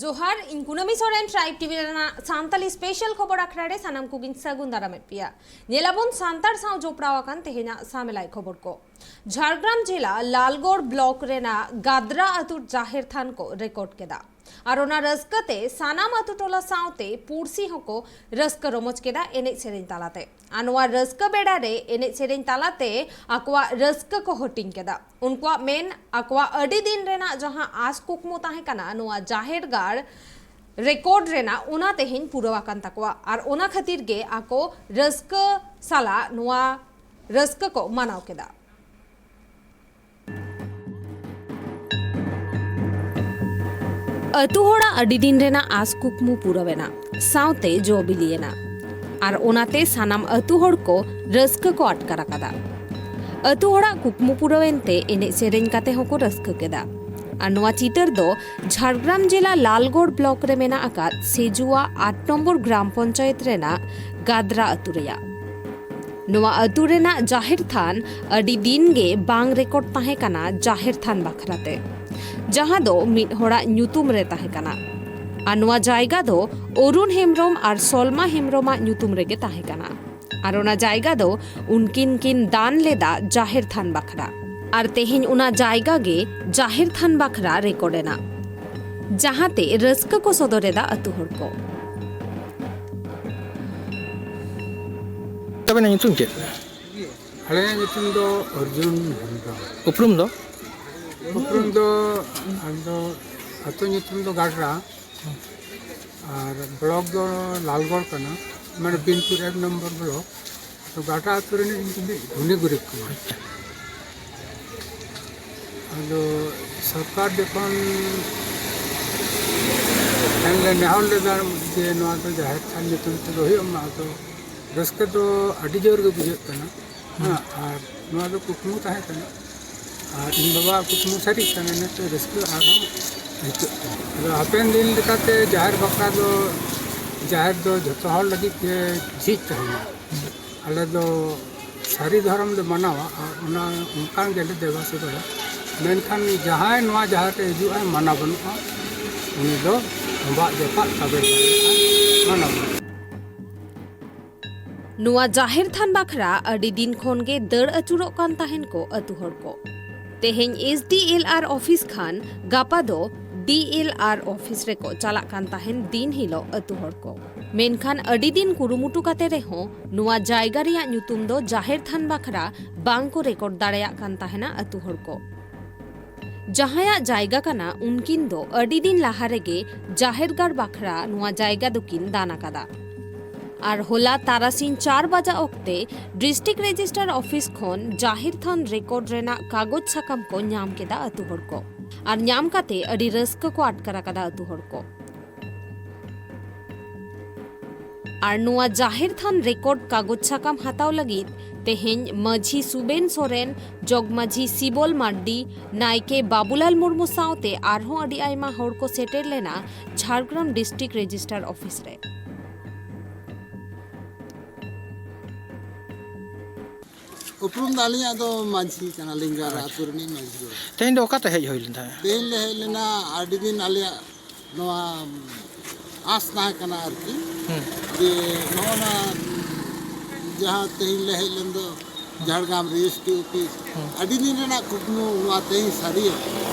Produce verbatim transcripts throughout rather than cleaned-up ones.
ᱡᱚᱦᱟᱨ, ᱤᱧ ᱠᱩᱱᱟᱹᱢᱤ ᱥᱚᱨᱮᱱ, ᱴᱨᱟᱭᱤᱵᱽ ᱴᱤᱵᱷᱤ ᱨᱮᱱᱟᱜ ᱥᱟᱱᱛᱟᱞᱤ ᱥᱯᱮᱥᱟᱞ ᱠᱷᱚᱵᱚᱨ ᱟᱠᱷᱲᱟ ᱨᱮ ᱥᱟᱱᱟᱢ ᱠᱚᱜᱮᱧ ᱥᱟᱹᱜᱩᱱ ᱫᱟᱨᱟᱢᱮᱫ ᱯᱮᱭᱟ᱾ ᱧᱮᱞᱟᱵᱚᱱ ᱥᱟᱱᱛᱟᱲ ᱥᱟᱶ ᱡᱚᱯᱲᱟᱣ ᱟᱠᱟᱱ ᱛᱮᱦᱮᱧᱟᱜ ᱥᱟᱢᱮᱞᱟᱭ ᱠᱷᱚᱵᱚᱨ ᱠᱚ᱾ ᱡᱷᱟᱲᱜᱨᱟᱢ ᱡᱮᱞᱟ ᱞᱟᱞᱜᱚᱲ ᱵᱞᱚᱠ ᱨᱮᱱᱟᱜ ᱜᱟᱫᱽᱨᱟ ᱟᱹᱛᱩ ᱡᱟᱦᱮᱨ ᱛᱷᱟᱱ ᱠᱚ ᱨᱮᱠᱚᱨᱰ ᱠᱮᱫᱟ᱾ ᱟᱨ ᱚᱱᱟ ᱨᱟᱹᱥᱠᱟᱹ ᱛᱮ ᱥᱟᱱᱟᱢ ᱟᱹᱛᱩ ᱴᱚᱞᱟ ᱥᱟᱶᱛᱮ ᱯᱩᱲᱥᱤ ᱦᱚᱸᱠᱚ ᱨᱟᱹᱥᱠᱟᱹ ᱨᱚᱢᱚᱡᱽ ᱠᱮᱫᱟ ᱮᱱᱮᱡ ᱥᱮᱨᱮᱧ ᱛᱟᱞᱟᱛᱮ᱾ ᱟᱨ ᱱᱚᱣᱟ ᱨᱟᱹᱥᱠᱟᱹ ᱵᱮᱲᱟ ᱨᱮ ᱮᱱᱮᱡ ᱥᱮᱨᱮᱧ ᱛᱟᱞᱟᱛᱮ ᱟᱠᱚᱣᱟᱜ ᱨᱟᱹᱥᱠᱟᱹ ᱠᱚ ᱦᱟᱹᱴᱤᱧ ᱠᱮᱫᱟ᱾ ᱩᱱᱠᱩᱣᱟᱜ ᱢᱮᱱ, ᱟᱠᱚᱣᱟᱜ ᱟᱹᱰᱤ ᱫᱤᱱ ᱨᱮᱱᱟᱜ ᱡᱟᱦᱟᱸ ᱟᱸᱥ ᱠᱩᱠᱢᱩ ᱛᱟᱦᱮᱸ ᱠᱟᱱᱟ, ᱱᱚᱣᱟ ᱡᱟᱦᱮᱨ ᱜᱟᱲ ᱨᱮᱠᱚᱨᱰ ᱨᱮᱱᱟᱜ, ᱚᱱᱟ ᱛᱮᱦᱮᱧ ᱯᱩᱨᱟᱹᱣ ᱟᱠᱟᱱ ᱛᱟᱠᱚᱣᱟ᱾ ᱟᱨ ᱚᱱᱟ ᱠᱷᱟᱹᱛᱤᱨ ᱜᱮ ᱟᱠᱚ ᱨᱟᱹᱥᱠᱟᱹ ᱥᱟᱞᱟᱜ ᱱᱚᱣᱟ ᱨᱟᱹᱥᱠᱟᱹ ᱠᱚ ᱢᱟᱱᱟᱣ ᱠᱮᱫᱟ᱾ ᱟᱹᱛᱩ ᱦᱚᱲᱟᱜ ᱟᱹᱰᱤ ᱫᱤᱱ ᱨᱮᱱᱟᱜ ᱟᱸᱥ ᱠᱩᱠᱢᱩ ᱯᱩᱨᱟᱹᱣᱮᱱᱟ, ᱥᱟᱶᱛᱮ ᱡᱚ ᱵᱤᱞᱤᱭᱮᱱᱟ᱾ ᱟᱨ ᱚᱱᱟᱛᱮ ᱥᱟᱱᱟᱢ ᱟᱹᱛᱩ ᱦᱚᱲ ᱠᱚ ᱨᱟᱹᱥᱠᱟᱹ ᱠᱚ ᱟᱴᱠᱟᱨ ᱟᱠᱟᱫᱟ᱾ ᱟᱹᱛᱩ ᱦᱚᱲᱟᱜ ᱠᱩᱠᱢᱩ ᱯᱩᱨᱟᱹᱣᱮᱱ ᱛᱮ ᱮᱱᱮᱡ ᱥᱮᱨᱮᱧ ᱠᱟᱛᱮ ᱦᱚᱸᱠᱚ ᱨᱟᱹᱥᱠᱟᱹ ᱠᱮᱫᱟ᱾ ᱟᱨ ᱱᱚᱣᱟ ᱪᱤᱛᱟᱹᱨ ᱫᱚ ᱡᱷᱟᱲᱜᱨᱟᱢ ᱡᱮᱞᱟ ᱞᱟᱞᱜᱚᱲ ᱵᱞᱚᱠ ᱨᱮ ᱢᱮᱱᱟᱜ ᱟᱠᱟᱫ ᱥᱮᱡᱩᱣᱟ ᱟᱴ ᱱᱚᱢᱵᱚᱨ ᱜᱨᱟᱢ ᱯᱚᱧᱪᱟᱭᱮᱛ ᱨᱮᱱᱟᱜ ᱜᱟᱫᱽᱨᱟ ᱟᱹᱛᱩ ᱨᱮᱭᱟᱜ᱾ ᱱᱚᱣᱟ ᱟᱹᱛᱩ ᱨᱮᱱᱟᱜ ᱡᱟᱦᱮᱨ ᱛᱷᱟᱱ ᱟᱹᱰᱤ ᱫᱤᱱ ᱜᱮ ᱵᱟᱝ ᱨᱮᱠᱚᱨᱰ ᱛᱟᱦᱮᱸ ᱠᱟᱱᱟ ᱡᱟᱦᱮᱨ ᱛᱷᱟᱱ ᱵᱟᱠᱷᱨᱟ ᱛᱮ, ᱡᱟᱦᱟᱸ ᱫᱚ ᱢᱤᱫ ᱦᱚᱲᱟᱜ ᱧᱩᱛᱩᱢ ᱨᱮ ᱛᱟᱦᱮᱸ ᱠᱟᱱᱟ᱾ ᱟᱨ ᱱᱚᱣᱟ ᱡᱟᱭᱜᱟ ᱫᱚ ᱚᱨᱩᱱ ᱦᱮᱢᱵᱨᱚᱢ ᱟᱨ ᱥᱚᱞᱢᱟ ᱦᱮᱢᱵᱨᱚᱢᱟᱜ ᱧᱩᱛᱩᱢ ᱨᱮᱜᱮ ᱛᱟᱦᱮᱸ ᱠᱟᱱᱟ᱾ ᱟᱨ ᱚᱱᱟ ᱡᱟᱭᱜᱟ ᱫᱚ ᱩᱱᱠᱤᱱ ᱠᱤᱱ ᱫᱟᱱ ᱞᱮᱫᱟ ᱡᱟᱦᱮᱨ ᱛᱷᱟᱱ ᱵᱟᱠᱷᱨᱟ᱾ ᱟᱨ ᱛᱮᱦᱮᱧ ᱚᱱᱟ ᱡᱟᱭᱜᱟ ᱜᱮ ᱡᱟᱦᱮᱨ ᱛᱷᱟᱱ ᱵᱟᱠᱷᱨᱟ ᱨᱮᱠᱚᱨᱰ ᱮᱱᱟ, ᱡᱟᱦᱟᱸᱛᱮ ᱨᱟᱹᱥᱠᱟᱹ ᱠᱚ ᱥᱚᱫᱚᱨ ᱮᱫᱟ ᱟᱹᱛᱩ ᱦᱚᱲ ᱠᱚ᱾ ᱟᱵᱮᱱᱟᱜ ᱧᱩᱛᱩᱢ ᱪᱮᱫ? ᱟᱞᱮᱭᱟᱜ ᱧᱩᱛᱩᱢ ᱫᱚ ᱚᱨᱡᱩᱱ ᱦᱮᱢᱵᱨᱚᱢ᱾ ᱩᱯᱨᱩᱢ ᱫᱚ? ᱩᱯᱨᱩᱢ ᱫᱚ, ᱟᱫᱚ ᱟᱹᱛᱩ ᱧᱩᱛᱩᱢ ᱫᱚ ᱜᱟᱰᱨᱟ ᱟᱨ ᱵᱞᱚᱠ ᱫᱚ ᱞᱟᱞᱜᱚᱲ ᱠᱟᱱᱟ, ᱢᱟᱱᱮ ᱵᱤᱱᱯᱩᱨ ᱮᱠ ᱱᱚᱢᱵᱚᱨ ᱵᱞᱚᱠ᱾ ᱛᱚ ᱜᱟᱰᱨᱟ ᱟᱹᱛᱩ ᱨᱤᱱᱤᱡ ᱤᱧ ᱫᱚ ᱢᱤᱫ ᱜᱩᱱᱤ ᱜᱩᱨᱤᱵ ᱠᱟᱱᱟ᱾ ᱟᱫᱚ ᱥᱚᱨᱠᱟᱨ ᱡᱚᱠᱷᱚᱱ ᱮᱱᱞᱮ ᱱᱮᱦᱚᱨ ᱞᱮᱫᱟ ᱡᱮ ᱱᱚᱣᱟ ᱫᱚ ᱡᱟᱦᱮᱨ ᱛᱷᱟᱱ ᱧᱩᱛᱩᱢ ᱛᱮᱜᱮ ᱦᱩᱭᱩᱜ ᱢᱟ, ᱟᱫᱚ ᱨᱟᱹᱥᱠᱟᱹ ᱫᱚ ᱟᱹᱰᱤ ᱡᱳᱨ ᱜᱮ ᱵᱩᱡᱷᱟᱹᱜ ᱠᱟᱱᱟ᱾ ᱦᱮᱸ, ᱟᱨ ᱱᱚᱣᱟ ᱫᱚ ᱠᱩᱠᱢᱩ ᱛᱟᱦᱮᱸ ᱠᱟᱱᱟ, ᱟᱨ ᱤᱧ ᱵᱟᱵᱟᱣᱟᱜ ᱠᱩᱠᱢᱩ ᱥᱟᱹᱨᱤᱜ ᱠᱟᱱᱟ, ᱤᱱᱟᱹᱛᱮ ᱨᱟᱹᱥᱠᱟᱹ ᱟᱨᱦᱚᱸ ᱟᱹᱭᱠᱟᱹᱜ ᱠᱟᱱᱟ᱾ ᱟᱫᱚ ᱦᱟᱯᱮᱱ ᱫᱤᱱ ᱞᱮᱠᱟᱛᱮ ᱡᱟᱦᱮᱨ ᱵᱟᱠᱷᱨᱟ ᱫᱚ, ᱡᱟᱦᱮᱨ ᱫᱚ ᱡᱷᱚᱛᱚ ᱦᱚᱲ ᱞᱟᱹᱜᱤᱫ ᱜᱮ ᱡᱷᱤᱡ ᱛᱟᱦᱮᱱᱟ᱾ ᱟᱞᱮ ᱫᱚ ᱥᱟᱹᱨᱤ ᱫᱷᱚᱨᱚᱢ ᱞᱮ ᱢᱟᱱᱟᱣᱟ ᱟᱨ ᱚᱱᱟ ᱚᱱᱠᱟ ᱜᱮᱞᱮ ᱫᱮᱵᱟ ᱥᱮᱵᱟᱭᱟ᱾ ᱢᱮᱱᱠᱷᱟᱱ ᱡᱟᱦᱟᱸᱭ ᱱᱚᱣᱟ ᱡᱟᱦᱮᱨ ᱨᱮ ᱦᱤᱡᱩᱜᱼᱟᱭ, ᱢᱟᱱᱟ ᱵᱟᱹᱱᱩᱜᱼᱟ᱾ ᱩᱱᱤ ᱫᱚ ᱛᱚᱸᱵᱟᱜ ᱡᱚᱯᱟᱜ ᱠᱟᱜᱚᱡᱽ ᱫᱟᱲᱮᱭᱟᱜᱼᱟ᱾ ᱚᱱᱟ ᱱᱚᱣᱟ ᱡᱟᱦᱮᱨ ᱛᱷᱟᱱ ᱵᱟᱠᱷᱨᱟ ᱟᱹᱰᱤ ᱫᱤᱱ ᱠᱷᱚᱱ ᱜᱮ ᱫᱟᱹᱲ ᱟᱹᱪᱩᱨᱚᱜ ᱠᱟᱱ ᱛᱟᱦᱮᱱ ᱠᱚ ᱟᱹᱛᱩ ᱦᱚᱲ ᱠᱚ᱾ ᱛᱮᱦᱮᱧ ᱮᱥ ᱰᱤ ᱮᱞ ᱟᱨ ᱚᱯᱷᱤᱥ ᱠᱷᱟᱱ ᱜᱟᱯᱟ ᱫᱚ ᱰᱤ ᱮᱞ ᱟᱨ ᱚᱯᱷᱤᱥ ᱨᱮᱠᱚ ᱪᱟᱞᱟᱜ ᱠᱟᱱ ᱛᱟᱦᱮᱱ ᱫᱤᱱ ᱦᱤᱞᱳᱜ ᱟᱹᱛᱩ ᱦᱚᱲ ᱠᱚ᱾ ᱢᱮᱱᱠᱷᱟᱱ ᱟᱹᱰᱤ ᱫᱤᱱ ᱠᱩᱨᱩᱢᱩᱴᱩ ᱠᱟᱛᱮ ᱨᱮᱦᱚᱸ ᱱᱚᱣᱟ ᱡᱟᱭᱜᱟ ᱨᱮᱭᱟᱜ ᱧᱩᱛᱩᱢ ᱫᱚ ᱡᱟᱦᱮᱨ ᱛᱷᱟᱱ ᱵᱟᱠᱷᱨᱟ ᱵᱟᱝ ᱠᱚ ᱨᱮᱠᱚᱨᱰ ᱫᱟᱲᱮᱭᱟᱜ ᱠᱟᱱ ᱛᱟᱦᱮᱱᱟ ᱟᱹᱛᱩ ᱦᱚᱲ ᱠᱚ᱾ ᱡᱟᱦᱟᱸᱭᱟᱜ ᱡᱟᱭᱜᱟ ᱠᱟᱱᱟ, ᱩᱱᱠᱤᱱ ᱫᱚ ᱟᱹᱰᱤ ᱫᱤᱱ ᱞᱟᱦᱟ ᱨᱮᱜᱮ ᱡᱟᱦᱮᱨ ᱜᱟᱲ ᱵᱟᱠᱷᱨᱟ ᱱᱚᱣᱟ ᱡᱟᱭᱜᱟ ᱫᱚᱠᱤᱱ ᱫᱟᱱ ᱟᱠᱟᱫᱟ᱾ ᱟᱨ ᱦᱚᱞᱟ ᱛᱟᱨᱟᱥᱤᱧ ᱪᱟᱨ ᱵᱟᱡᱟ ᱚᱠᱛᱮ ᱰᱤᱥᱴᱨᱤᱠᱴ ᱨᱮᱡᱤᱥᱴᱟᱨ ᱚᱯᱷᱤᱥ ᱠᱷᱚᱱ ᱡᱟᱦᱮᱨ ᱛᱷᱟᱱ ᱨᱮᱠᱚᱨᱰ ᱨᱮᱱᱟᱜ ᱠᱟᱜᱚᱡᱽ ᱥᱟᱠᱟᱢ ᱠᱚ ᱧᱟᱢ ᱠᱮᱫᱟ ᱟᱹᱛᱩ ᱦᱚᱲ ᱠᱚ᱾ ᱟᱨ ᱧᱟᱢ ᱠᱟᱛᱮ ᱟᱹᱰᱤ ᱨᱟᱹᱥᱠᱟᱹ ᱠᱚ ᱟᱴᱠᱟᱨ ᱟᱠᱟᱫᱟ ᱟᱹᱛᱩ ᱦᱚᱲ ᱠᱚ᱾ ᱟᱨ ᱱᱚᱣᱟ ᱡᱟᱦᱮᱨ ᱛᱷᱟᱱ ᱨᱮᱠᱚᱨᱰ ᱠᱟᱜᱚᱡᱽ ᱥᱟᱠᱟᱢ ᱦᱟᱛᱟᱣ ᱞᱟᱹᱜᱤᱫ ᱛᱮᱦᱮᱧ ᱢᱟᱹᱡᱷᱤ ᱥᱩᱵᱮᱱ ᱥᱚᱨᱮᱱ, ᱡᱚᱜᱽᱢᱟᱹᱡᱷᱤ ᱥᱤᱵᱚᱞ ᱢᱟᱨᱰᱤ, ᱱᱟᱭᱠᱮ ᱵᱟᱵᱩᱞᱟᱞ ᱢᱩᱨᱢᱩ ᱥᱟᱶᱛᱮ ᱟᱨᱦᱚᱸ ᱟᱹᱰᱤ ᱟᱭᱢᱟ ᱦᱚᱲ ᱠᱚ ᱥᱮᱴᱮᱨ ᱞᱮᱱᱟ ᱡᱷᱟᱲᱜᱨᱟᱢ ᱰᱤᱥᱴᱨᱤᱠᱴ ᱨᱮᱡᱤᱥᱴᱟᱨ ᱚᱯᱷᱤᱥ ᱨᱮ᱾ ᱩᱯᱨᱩᱢ ᱫᱚ ᱟᱹᱞᱤᱧᱟᱜ ᱫᱚ ᱢᱟᱹᱡᱷᱤ ᱠᱟᱱᱟᱞᱤᱧ, ᱜᱟᱲ ᱟᱪᱪᱷᱟ᱾ ᱟᱹᱛᱩ ᱨᱤᱱᱤᱡ ᱢᱟᱹᱡᱷᱤ ᱦᱚᱲ᱾ ᱛᱮᱦᱮᱧ ᱫᱚ ᱚᱠᱟᱛᱮ ᱦᱮᱡ ᱦᱩᱭ ᱞᱮᱱ ᱛᱟᱦᱮᱸᱫ? ᱛᱮᱦᱮᱧ ᱞᱮ ᱦᱮᱡ ᱞᱮᱱᱟ, ᱟᱹᱰᱤ ᱫᱤᱱ ᱟᱞᱮᱭᱟᱜ ᱱᱚᱣᱟ ᱟᱸᱥ ᱛᱟᱦᱮᱸ ᱠᱟᱱᱟ ᱟᱨᱠᱤ, ᱦᱩᱸ᱾ ᱡᱮ ᱱᱚᱜᱼᱚ ᱱᱟ ᱡᱟᱦᱟᱸ ᱛᱮᱦᱮᱧ ᱞᱮ ᱦᱮᱡ ᱞᱮᱱ ᱫᱚ ᱡᱷᱟᱲᱜᱨᱟᱢ ᱨᱮᱡᱤᱥᱴᱨᱤ ᱚᱯᱷᱤᱥ, ᱦᱩᱸ᱾ ᱟᱹᱰᱤ ᱫᱤᱱ ᱨᱮᱱᱟᱜ ᱠᱩᱠᱢᱩ ᱱᱚᱣᱟ ᱛᱮᱦᱮᱧ ᱥᱟᱹᱨᱤᱭᱮᱱᱟ᱾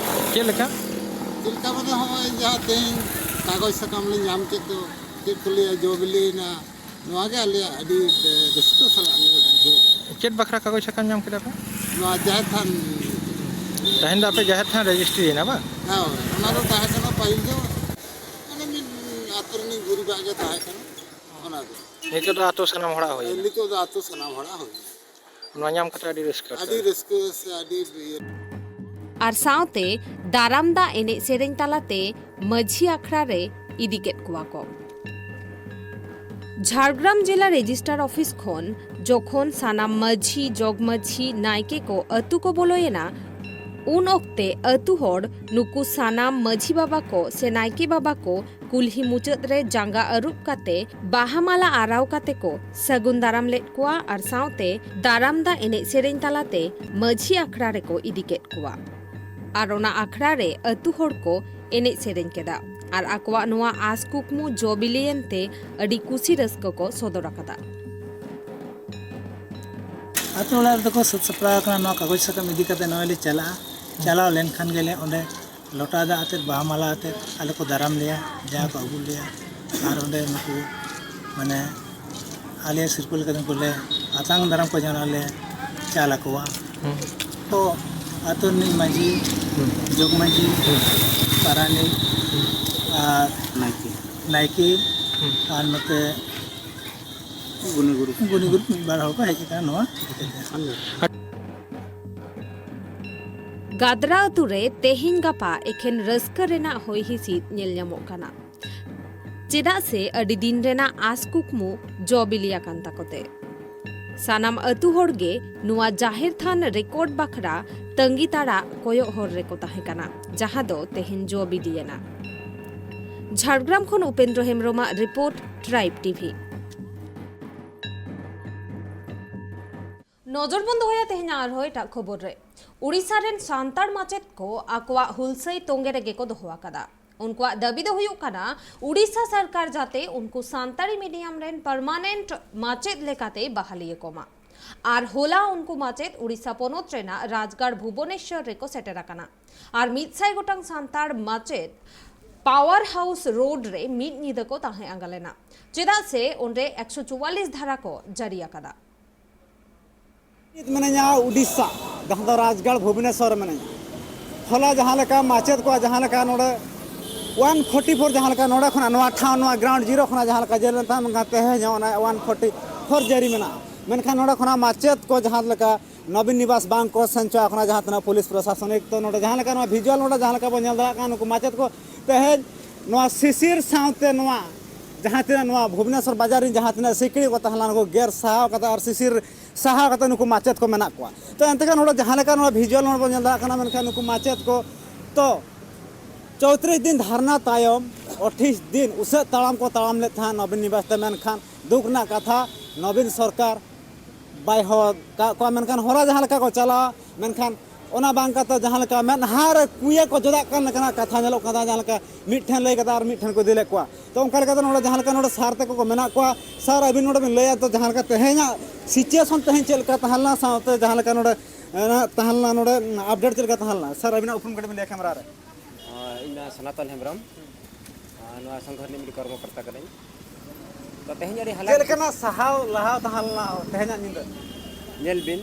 ᱪᱮᱫ ᱞᱮᱠᱟ? ᱪᱮᱫ ᱞᱮᱠᱟ ᱢᱟᱱᱮ ᱦᱚᱸᱜᱼᱚᱭ ᱡᱟᱦᱟᱸ ᱛᱮᱦᱮᱧ ᱠᱟᱜᱚᱡᱽ ᱥᱟᱠᱟᱢ ᱞᱮ ᱧᱟᱢ ᱠᱮᱫ ᱫᱚ, ᱪᱮᱫ ᱠᱚ ᱞᱟᱹᱭᱟ, ᱡᱚ ᱵᱤᱞᱤᱭᱮᱱᱟ, ᱱᱚᱣᱟ ᱜᱮ ᱟᱞᱮᱭᱟᱜ ᱟᱹᱰᱤ ᱨᱟᱹᱥᱠᱟᱹ ᱥᱟᱞᱟᱜ ᱞᱮ ᱵᱩᱡᱷᱟᱹᱣ᱾ ᱪᱮᱫ ᱵᱟᱠᱷᱨᱟ ᱠᱟᱜᱚᱡᱽ ᱥᱟᱠᱟᱢ ᱧᱟᱢ ᱠᱮᱫᱟ ᱯᱮ? ᱱᱚᱣᱟ ᱡᱟᱦᱮᱨ ᱛᱷᱟᱱ᱾ ᱛᱮᱦᱮᱧ ᱫᱚ ᱟᱯᱮ ᱡᱟᱦᱮᱨ ᱛᱷᱟᱱ ᱨᱮᱡᱤᱥᱴᱨᱤ ᱭᱮᱱᱟ ᱵᱟᱝ? ᱦᱳᱭ, ᱚᱱᱟ ᱫᱚ ᱛᱟᱦᱮᱸ ᱠᱟᱱᱟ ᱯᱟᱹᱦᱤᱞ ᱫᱚ, ᱢᱟᱱᱮ ᱢᱤᱫ ᱟᱹᱛᱩ ᱨᱤᱱᱤᱡ ᱜᱩᱨᱤᱵᱟᱜ ᱜᱮ ᱛᱟᱦᱮᱸ ᱠᱟᱱᱟ, ᱚᱱᱟ ᱫᱚ᱾ ᱱᱤᱛᱚᱜ ᱫᱚ ᱟᱹᱛᱩ ᱥᱟᱱᱟᱢ ᱦᱚᱲᱟᱜ ᱦᱩᱭ ᱮᱱᱟ᱾ ᱱᱤᱛᱚᱜ ᱫᱚ ᱟᱹᱛᱩ ᱥᱟᱱᱟᱢ ᱦᱚᱲᱟᱜ ᱦᱩᱭ ᱮᱱᱟ᱾ ᱱᱚᱣᱟ ᱧᱟᱢ ᱠᱟᱛᱮ ᱟᱹᱰᱤ ᱨᱟᱹᱥᱠᱟᱹ ᱟᱹᱰᱤ ᱟᱹᱛᱩ᱾ ᱨᱟᱹᱥᱠᱟᱹ ᱥᱮ ᱟᱹᱰᱤ ᱤᱭᱟᱹ᱾ ᱟᱨ ᱥᱟᱶᱛᱮ ᱫᱟᱨᱟᱢ ᱫᱟᱜ ᱮᱱᱮᱡ ᱥᱮᱨᱮᱧ ᱛᱟᱞᱟᱛᱮ ᱢᱟᱹᱡᱷᱤ ᱟᱠᱷᱲᱟ ᱨᱮ ᱤᱫᱤ ᱠᱮᱫ ᱠᱚᱣᱟ ᱠᱚ᱾ ᱡᱷᱟᱲᱜᱨᱟᱢ ᱡᱮᱞᱟ ᱨᱮᱡᱤᱥᱴᱟᱨ ᱚᱯᱷᱤᱥ ᱠᱷᱚᱱ ᱡᱚᱠᱷᱚᱱ ᱥᱟᱱᱟᱢ ᱢᱟᱹᱡᱷᱤ, ᱡᱚᱜᱽᱢᱟᱹᱡᱷᱤ, ᱱᱟᱭᱠᱮ ᱠᱚ ᱟᱹᱛᱩ ᱠᱚ ᱵᱚᱞᱚᱭᱮᱱᱟ, ᱩᱱ ᱚᱠᱛᱮ ᱟᱹᱛᱩ ᱦᱚᱲ ᱱᱩᱠᱩ ᱥᱟᱱᱟᱢ ᱢᱟᱹᱡᱷᱤ ᱵᱟᱵᱟ ᱠᱚ ᱥᱮ ᱱᱟᱭᱠᱮ ᱵᱟᱵᱟ ᱠᱚ ᱠᱩᱞᱦᱤ ᱢᱩᱪᱟᱹᱫ ᱨᱮ ᱡᱟᱸᱜᱟ ᱟᱹᱨᱩᱵ ᱠᱟᱛᱮ ᱵᱟᱦᱟ ᱢᱟᱞᱟ ᱟᱨᱟᱣ ᱠᱟᱛᱮ ᱠᱚ ᱥᱟᱹᱜᱩᱱ ᱫᱟᱨᱟᱢ ᱞᱮᱫ ᱠᱚᱣᱟ ᱟᱨ ᱥᱟᱶᱛᱮ ᱫᱟᱨᱟᱢ ᱫᱟᱜ ᱮᱱᱮᱡ ᱥᱮᱨᱮᱧ ᱛᱟᱞᱟᱛᱮ ᱢᱟᱹᱡᱷᱤ ᱟᱠᱷᱲᱟ ᱨᱮᱠᱚ ᱤᱫᱤ ᱠᱮᱫ ᱠᱚᱣᱟ᱾ ᱟᱨ ᱚᱱᱟ ᱟᱠᱷᱲᱟ ᱨᱮ ᱟᱹᱛᱩ ᱦᱚᱲ ᱠᱚ ᱮᱱᱮᱡ ᱥᱮᱨᱮᱧ ᱠᱮᱫᱟ᱾ ᱟᱨ ᱟᱠᱚᱣᱟᱜ ᱱᱚᱣᱟ ᱟᱸᱥ ᱠᱩᱠᱢᱩ ᱡᱚ ᱵᱤᱞᱤᱭᱮᱱ ᱛᱮ ᱟᱹᱰᱤ ᱠᱩᱥᱤ ᱨᱟᱹᱥᱠᱟᱹ ᱠᱚ ᱥᱚᱫᱚᱨ ᱟᱠᱟᱫᱟ᱾ ᱟᱛᱳ ᱚᱲᱟᱜ ᱨᱮᱫᱚ ᱠᱚ ᱥᱟᱹᱛ ᱥᱟᱯᱲᱟᱣ ᱟᱠᱟᱱᱟ ᱱᱚᱣᱟ ᱠᱟᱜᱚᱡᱽ ᱥᱟᱠᱟᱢ ᱤᱫᱤ ᱠᱟᱛᱮ ᱱᱚᱜᱼᱚᱭ ᱞᱮ ᱪᱟᱞᱟᱜᱼᱟ᱾ ᱪᱟᱞᱟᱣ ᱞᱮᱱᱠᱷᱟᱱ ᱜᱮᱞᱮ ᱚᱸᱰᱮ ᱞᱚᱴᱟ ᱫᱟᱜ ᱟᱛᱮᱫ, ᱵᱟᱦᱟ ᱢᱟᱞᱟ ᱟᱛᱮᱫ ᱟᱞᱮ ᱠᱚ ᱫᱟᱨᱟᱢ ᱞᱮᱭᱟ, ᱡᱟᱦᱟᱸ ᱠᱚ ᱟᱹᱜᱩ ᱞᱮᱭᱟ᱾ ᱟᱨ ᱚᱸᱰᱮ ᱱᱩᱠᱩ ᱢᱟᱱᱮ ᱟᱞᱮ ᱥᱤᱨᱯᱟᱹ ᱞᱮᱠᱟᱛᱮ ᱩᱱᱠᱩ ᱞᱮ ᱟᱛᱟᱝ ᱫᱟᱨᱟᱢ ᱠᱚ ᱡᱟᱦᱟᱸ ᱞᱮ ᱪᱟᱞ ᱟᱠᱚᱣᱟ᱾ ᱦᱩᱸ᱾ ᱛᱚ ᱟᱹᱛᱩ ᱨᱤᱱᱤᱡ ᱢᱟᱹᱡᱷᱤ, ᱦᱩᱸ᱾ ᱡᱚᱜᱽ ᱢᱟᱹᱡᱷᱤ, ᱦᱩᱸ᱾ ᱯᱟᱨᱟᱱᱤᱠ, ᱦᱩᱸ᱾ ᱟᱨ ᱱᱟᱭᱠᱮ᱾ ᱱᱟᱭᱠᱮ, ᱦᱩᱸ᱾ ᱟᱨ ᱱᱚᱛᱮ ᱜᱩᱱᱤ ᱜᱩᱨᱩ᱾ ᱜᱩᱱᱤ ᱜᱩᱨᱩ ᱢᱤᱫ ᱵᱟᱨ ᱦᱚᱲ ᱠᱚ ᱦᱮᱡ ᱟᱠᱟᱱᱟ ᱱᱚᱣᱟ ᱤᱫᱤ ᱠᱟᱛᱮ᱾ ᱜᱟᱫᱽᱨᱟ ᱟᱹᱛᱩ ᱨᱮ ᱛᱮᱦᱮᱧ ᱜᱟᱯᱟ ᱮᱠᱷᱮᱱ ᱨᱟᱹᱥᱠᱟᱹ ᱨᱮᱱᱟᱜ ᱦᱚᱭ ᱦᱤᱸᱥᱤᱫ ᱧᱮᱞ ᱧᱟᱢᱚᱜ ᱠᱟᱱᱟ᱾ ᱪᱮᱫᱟᱜ ᱥᱮ ᱟᱹᱰᱤ ᱫᱤᱱ ᱨᱮᱱᱟᱜ ᱟᱸᱥ ᱠᱩᱠᱢᱩ ᱡᱚ ᱵᱤᱞᱤ ᱟᱠᱟᱱ ᱛᱟᱠᱚ ᱛᱮ᱾ ᱥᱟᱱᱟᱢ ᱟᱹᱛᱩ ᱦᱚᱲ ᱜᱮ ᱱᱚᱣᱟ ᱡᱟᱦᱮᱨ ᱛᱷᱟᱱ ᱨᱮᱠᱚᱨᱰ ᱵᱟᱠᱷᱨᱟ ᱛᱟᱺᱜᱤ ᱛᱟᱲᱟᱜ ᱠᱚᱭᱚᱜ ᱦᱚᱨ ᱨᱮᱠᱚ ᱛᱟᱦᱮᱸ ᱠᱟᱱᱟ, ᱡᱟᱦᱟᱸ ᱫᱚ ᱛᱮᱦᱮᱧ ᱡᱚ ᱵᱤᱞᱤᱭᱮᱱᱟ᱾ ᱡᱷᱟᱲᱜᱨᱟᱢ ᱠᱷᱚᱱ ᱩᱯᱮᱱᱫᱨᱚ ᱦᱮᱢᱵᱨᱚᱢᱟᱜ ᱨᱤᱯᱳᱨᱴ, ᱴᱨᱟᱭᱤᱵᱽ ᱴᱤᱵᱷᱤ᱾ ᱱᱚᱡᱚᱨ ᱵᱚᱱ ᱫᱚᱦᱚᱭᱟ ᱛᱮᱦᱮᱧᱟᱜ ᱟᱨᱦᱚᱸ ᱮᱴᱟᱜ ᱠᱷᱚᱵᱚᱨ ᱨᱮ᱾ ᱩᱲᱤᱥᱥᱟ ᱨᱮᱱ ᱥᱟᱱᱛᱟᱲ ᱢᱟᱪᱮᱫ ᱠᱚ ᱟᱠᱚᱣᱟᱜ ᱦᱩᱞᱥᱟᱹᱭ ᱛᱚᱸᱜᱮ ᱨᱮᱜᱮ ᱠᱚ ᱫᱚᱦᱚ ᱟᱠᱟᱫᱟ᱾ ᱩᱱᱠᱩᱣᱟᱜ ᱫᱟᱹᱵᱤ ᱫᱚ ᱦᱩᱭᱩᱜ ᱠᱟᱱᱟ, ᱩᱲᱤᱥᱥᱟ ᱥᱚᱨᱠᱟᱨ ᱡᱟᱛᱮ ᱩᱱᱠᱩ ᱥᱟᱱᱛᱟᱲᱤ ᱢᱤᱰᱤᱭᱟᱢ ᱨᱮᱱ ᱯᱟᱨᱢᱟᱱᱮᱱᱴ ᱢᱟᱪᱮᱫ ᱞᱮᱠᱟᱛᱮ ᱵᱟᱦᱟᱞᱤᱭᱮ ᱠᱚᱢᱟ᱾ ᱟᱨ ᱦᱚᱞᱟ ᱩᱱᱠᱩ ᱢᱟᱪᱮᱫ ᱩᱲᱤᱥᱥᱟ ᱯᱚᱱᱚᱛ ᱨᱮᱱᱟᱜ ᱨᱟᱡᱽᱜᱟᱲ ᱵᱷᱩᱵᱚᱱᱮᱥᱣᱚᱨ ᱨᱮᱠᱚ ᱥᱮᱴᱮᱨ ᱟᱠᱟᱱᱟ᱾ ᱟᱨ ᱢᱤᱫ ᱥᱟᱭ ᱜᱚᱴᱟᱝ ᱥᱟᱱᱛᱟᱲ ᱢᱟᱪᱮᱫ ᱯᱟᱣᱟᱨ ᱦᱟᱣᱩᱥ ᱨᱳᱰ ᱨᱮ ᱢᱤᱫ ᱧᱤᱫᱟᱹ ᱠᱚ ᱛᱟᱦᱮᱸ ᱟᱸᱜᱟ ᱞᱮᱱᱟ, ᱪᱮᱫᱟᱜ ᱥᱮ ᱚᱸᱰᱮ ᱮᱠᱥᱚ ᱪᱩᱣᱟᱞᱞᱤᱥ ᱫᱷᱟᱨᱟ ᱠᱚ ᱡᱟᱹᱨᱤ ᱟᱠᱟᱫᱟ᱾ ᱱᱤᱛ ᱢᱤᱱᱟᱹᱧᱟ ᱩᱰᱤᱥᱥᱟ, ᱡᱟᱦᱟᱸ ᱫᱚ ᱨᱟᱡᱽᱜᱟᱲ ᱵᱷᱩᱵᱽᱱᱮᱥᱚᱨ ᱨᱮ ᱢᱤᱱᱟᱹᱧᱟ᱾ ᱦᱚᱞᱟ ᱡᱟᱦᱟᱸ ᱞᱮᱠᱟ ᱢᱟᱪᱮᱫ ᱠᱚᱣᱟᱜ ᱡᱟᱦᱟᱸ ᱞᱮᱠᱟ ᱱᱚᱰᱮ ᱚᱣᱟᱱ ᱯᱷᱳᱨᱴᱤ ᱯᱷᱳᱨ ᱡᱟᱦᱟᱸ ᱞᱮᱠᱟ ᱱᱚᱰᱮ ᱠᱷᱚᱱᱟᱜ ᱱᱚᱣᱟ ᱴᱷᱟᱶ, ᱱᱚᱣᱟ ᱜᱨᱟᱣᱩᱱᱰ ᱡᱤᱨᱳ ᱠᱷᱚᱱᱟᱜ ᱡᱟᱦᱟᱸ ᱞᱮᱠᱟ ᱡᱮᱞ ᱞᱮᱱ ᱛᱟᱦᱮᱸᱫ, ᱢᱮᱱᱠᱷᱟᱱ ᱛᱮᱦᱮᱧ ᱦᱚᱸ ᱚᱱᱟ ᱚᱣᱟᱱ ᱯᱷᱳᱨᱴᱤ ᱯᱷᱳᱨ ᱡᱟᱹᱨᱤ ᱢᱮᱱᱟᱜᱼᱟ᱾ ᱢᱮᱱᱠᱷᱟᱱ ᱱᱚᱰᱮ ᱠᱷᱚᱱᱟᱜ ᱢᱟᱪᱮᱫ ᱠᱚ ᱡᱟᱦᱟᱸ ᱞᱮᱠᱟ ᱱᱚᱵᱤᱱ ᱱᱤᱵᱟᱥ ᱵᱟᱝ ᱠᱚ ᱥᱮᱱ ᱦᱚᱪᱚ ᱟᱠᱟᱱᱟ, ᱡᱟᱦᱟᱸ ᱛᱤᱱᱟᱹᱜ ᱯᱩᱞᱤᱥ ᱯᱨᱚᱥᱟᱥᱚᱱᱤᱠ, ᱛᱚ ᱱᱚᱰᱮ ᱡᱟᱦᱟᱸ ᱞᱮᱠᱟ ᱱᱚᱣᱟ ᱵᱷᱤᱡᱩᱣᱟᱞ ᱱᱚᱰᱮ ᱡᱟᱦᱟᱸ ᱞᱮᱠᱟ ᱵᱚᱱ ᱧᱮᱞ ᱫᱟᱲᱮᱭᱟᱜ ᱠᱟᱱᱟ, ᱱᱩᱠᱩ ᱢᱟᱪᱮᱫ ᱠᱚ ᱛᱮᱦᱮᱧ ᱱᱚᱣᱟ ᱥᱤᱥᱤᱨ ᱥᱟᱶᱛᱮ ᱱᱚᱣᱟ ᱡᱟᱦᱟᱸ ᱛᱤᱱᱟᱹᱜ ᱱᱚᱣᱟ ᱵᱷᱩᱵᱽᱱᱮᱥᱚᱨ ᱵᱟᱡᱟᱨ ᱨᱮᱱ ᱡᱟᱦᱟᱸ ᱛᱤᱱᱟᱹᱜ ᱥᱤᱠᱲᱤ ᱠᱚ ᱛᱟᱦᱮᱸ ᱞᱮᱱᱟ, ᱩᱱᱠᱩ ᱜᱮᱨ ᱥᱟᱦᱟᱣ ᱠᱟᱛᱮ ᱟᱨ ᱥᱤᱥᱤᱨ ᱥᱟᱦᱟᱣ ᱠᱟᱛᱮ ᱱᱩᱠᱩ ᱢᱟᱪᱮᱫ ᱠᱚ ᱢᱮᱱᱟᱜ ᱠᱚᱣᱟ᱾ ᱛᱚ ᱮᱱᱛᱮ ᱠᱷᱟᱱ ᱱᱚᱰᱮ ᱡᱟᱦᱟᱸ ᱞᱮᱠᱟ ᱱᱚᱣᱟ ᱵᱷᱤᱡᱩᱣᱟᱞ ᱱᱚᱰᱮ ᱵᱚᱱ ᱧᱮᱞ ᱫᱟᱲᱮᱭᱟᱜ ᱠᱟᱱᱟ, ᱢᱮᱱᱠᱷᱟᱱ ᱱᱩᱠᱩ ᱢᱟᱪᱮᱫ ᱠᱚ ᱛᱚ ᱪᱳᱭᱛᱨᱤᱥ ᱫᱤᱱ ᱫᱷᱟᱨᱱᱟ ᱛᱟᱭᱚᱢ ᱟᱴᱷᱤᱥ ᱫᱤᱱ ᱩᱥᱟᱹᱫ ᱛᱟᱲᱟᱢ ᱠᱚ ᱛᱟᱲᱟᱢ ᱞᱮᱫ ᱛᱟᱦᱮᱸᱫ ᱱᱚᱵᱤᱱ ᱱᱤᱵᱟᱥ ᱛᱮ, ᱢᱮᱱᱠᱷᱟᱱ ᱫᱩᱠ ᱨᱮᱱᱟᱜ ᱠᱟᱛᱷᱟ, ᱱᱚᱵᱤᱱ ᱥᱚᱨᱠᱟᱨ ᱵᱟᱭ ᱦᱚᱦᱚ ᱠᱟᱜ ᱠᱚᱣᱟ᱾ ᱢᱮᱱᱠᱷᱟᱱ ᱦᱚᱨᱟ ᱡᱟᱦᱟᱸ ᱞᱮᱠᱟ ᱠᱚ ᱪᱟᱞᱟᱣᱟ, ᱢᱮᱱᱠᱷᱟᱱ ᱚᱱᱟ ᱵᱟᱝ ᱠᱟᱛᱮ ᱡᱟᱦᱟᱸ ᱞᱮᱠᱟ ᱢᱮᱫᱦᱟ ᱨᱮ ᱠᱩᱭᱟᱹ ᱠᱚ ᱡᱚᱫᱟᱜ ᱠᱟᱱ ᱞᱮᱠᱟᱱᱟᱜ ᱠᱟᱛᱷᱟ ᱧᱮᱞᱚᱜ ᱠᱟᱱᱟ, ᱡᱟᱦᱟᱸ ᱞᱮᱠᱟ ᱢᱤᱫ ᱴᱷᱮᱱ ᱞᱟᱹᱭ ᱠᱟᱛᱮ ᱟᱨ ᱢᱤᱫ ᱴᱷᱮᱱ ᱠᱚ ᱤᱫᱤ ᱞᱮᱫ ᱠᱚᱣᱟ᱾ ᱛᱚ ᱚᱱᱠᱟ ᱞᱮᱠᱟᱛᱮ ᱱᱚᱰᱮ ᱡᱟᱦᱟᱸ ᱞᱮᱠᱟ ᱱᱚᱰᱮ ᱥᱟᱨ ᱛᱟᱠᱚ ᱠᱚ ᱢᱮᱱᱟᱜ ᱠᱚᱣᱟ, ᱥᱟᱨ ᱟᱹᱵᱤᱱ ᱱᱚᱰᱮ ᱵᱤᱱ ᱞᱟᱹᱭᱟ, ᱛᱚ ᱡᱟᱦᱟᱸ ᱞᱮᱠᱟ ᱛᱮᱦᱮᱧᱟᱜ situation ᱛᱮᱦᱮᱧ ᱪᱮᱫ ᱞᱮᱠᱟ ᱛᱟᱦᱮᱸ ᱞᱮᱱᱟ, ᱥᱟᱶᱛᱮ ᱡᱟᱦᱟᱸ ᱞᱮᱠᱟ ᱱᱚᱰᱮ, ᱮ, ᱛᱟᱦᱮᱸ ᱞᱮᱱᱟ ᱱᱚᱰᱮ update ᱪᱮᱫ ᱞᱮᱠᱟ ᱛᱟᱦᱮᱸ ᱞᱮᱱᱟ? ᱥᱟᱨ ᱟᱹᱵᱤᱱᱟᱜ ᱩᱯᱨᱩᱢ ᱠᱟᱹᱴᱤᱡ ᱵᱤᱱ ᱞᱟᱹᱭᱟ camera ᱨᱮ᱾ ᱦᱳᱭ, ᱤᱧ ᱫᱚ ᱥᱚᱱᱟᱛᱚᱱ ᱦᱮᱢᱵᱨᱚᱢ᱾ ᱟᱨ ᱱᱚᱣᱟ ᱥᱚᱝᱜᱷᱚ ᱨᱤᱱᱤᱡ ᱢᱤᱫ ᱠᱚᱨᱢᱚᱠᱚᱨᱛᱟ ᱠᱟᱹᱱᱟᱹᱧ᱾ ᱛᱚ, ᱛᱮᱦᱮᱧ ᱟᱹᱰᱤ ᱦᱟᱞᱟᱝ ᱪᱮᱫ ᱞᱮᱠᱟᱱᱟᱜ ᱥᱟᱦᱟᱣ ᱞᱟᱦᱟᱣ ᱛᱟᱦᱮᱸ ᱞᱮᱱᱟ ᱛᱮᱦᱮᱧᱟᱜ ᱧᱤᱫᱟᱹ? ᱧᱮᱞ ᱵᱤᱱ,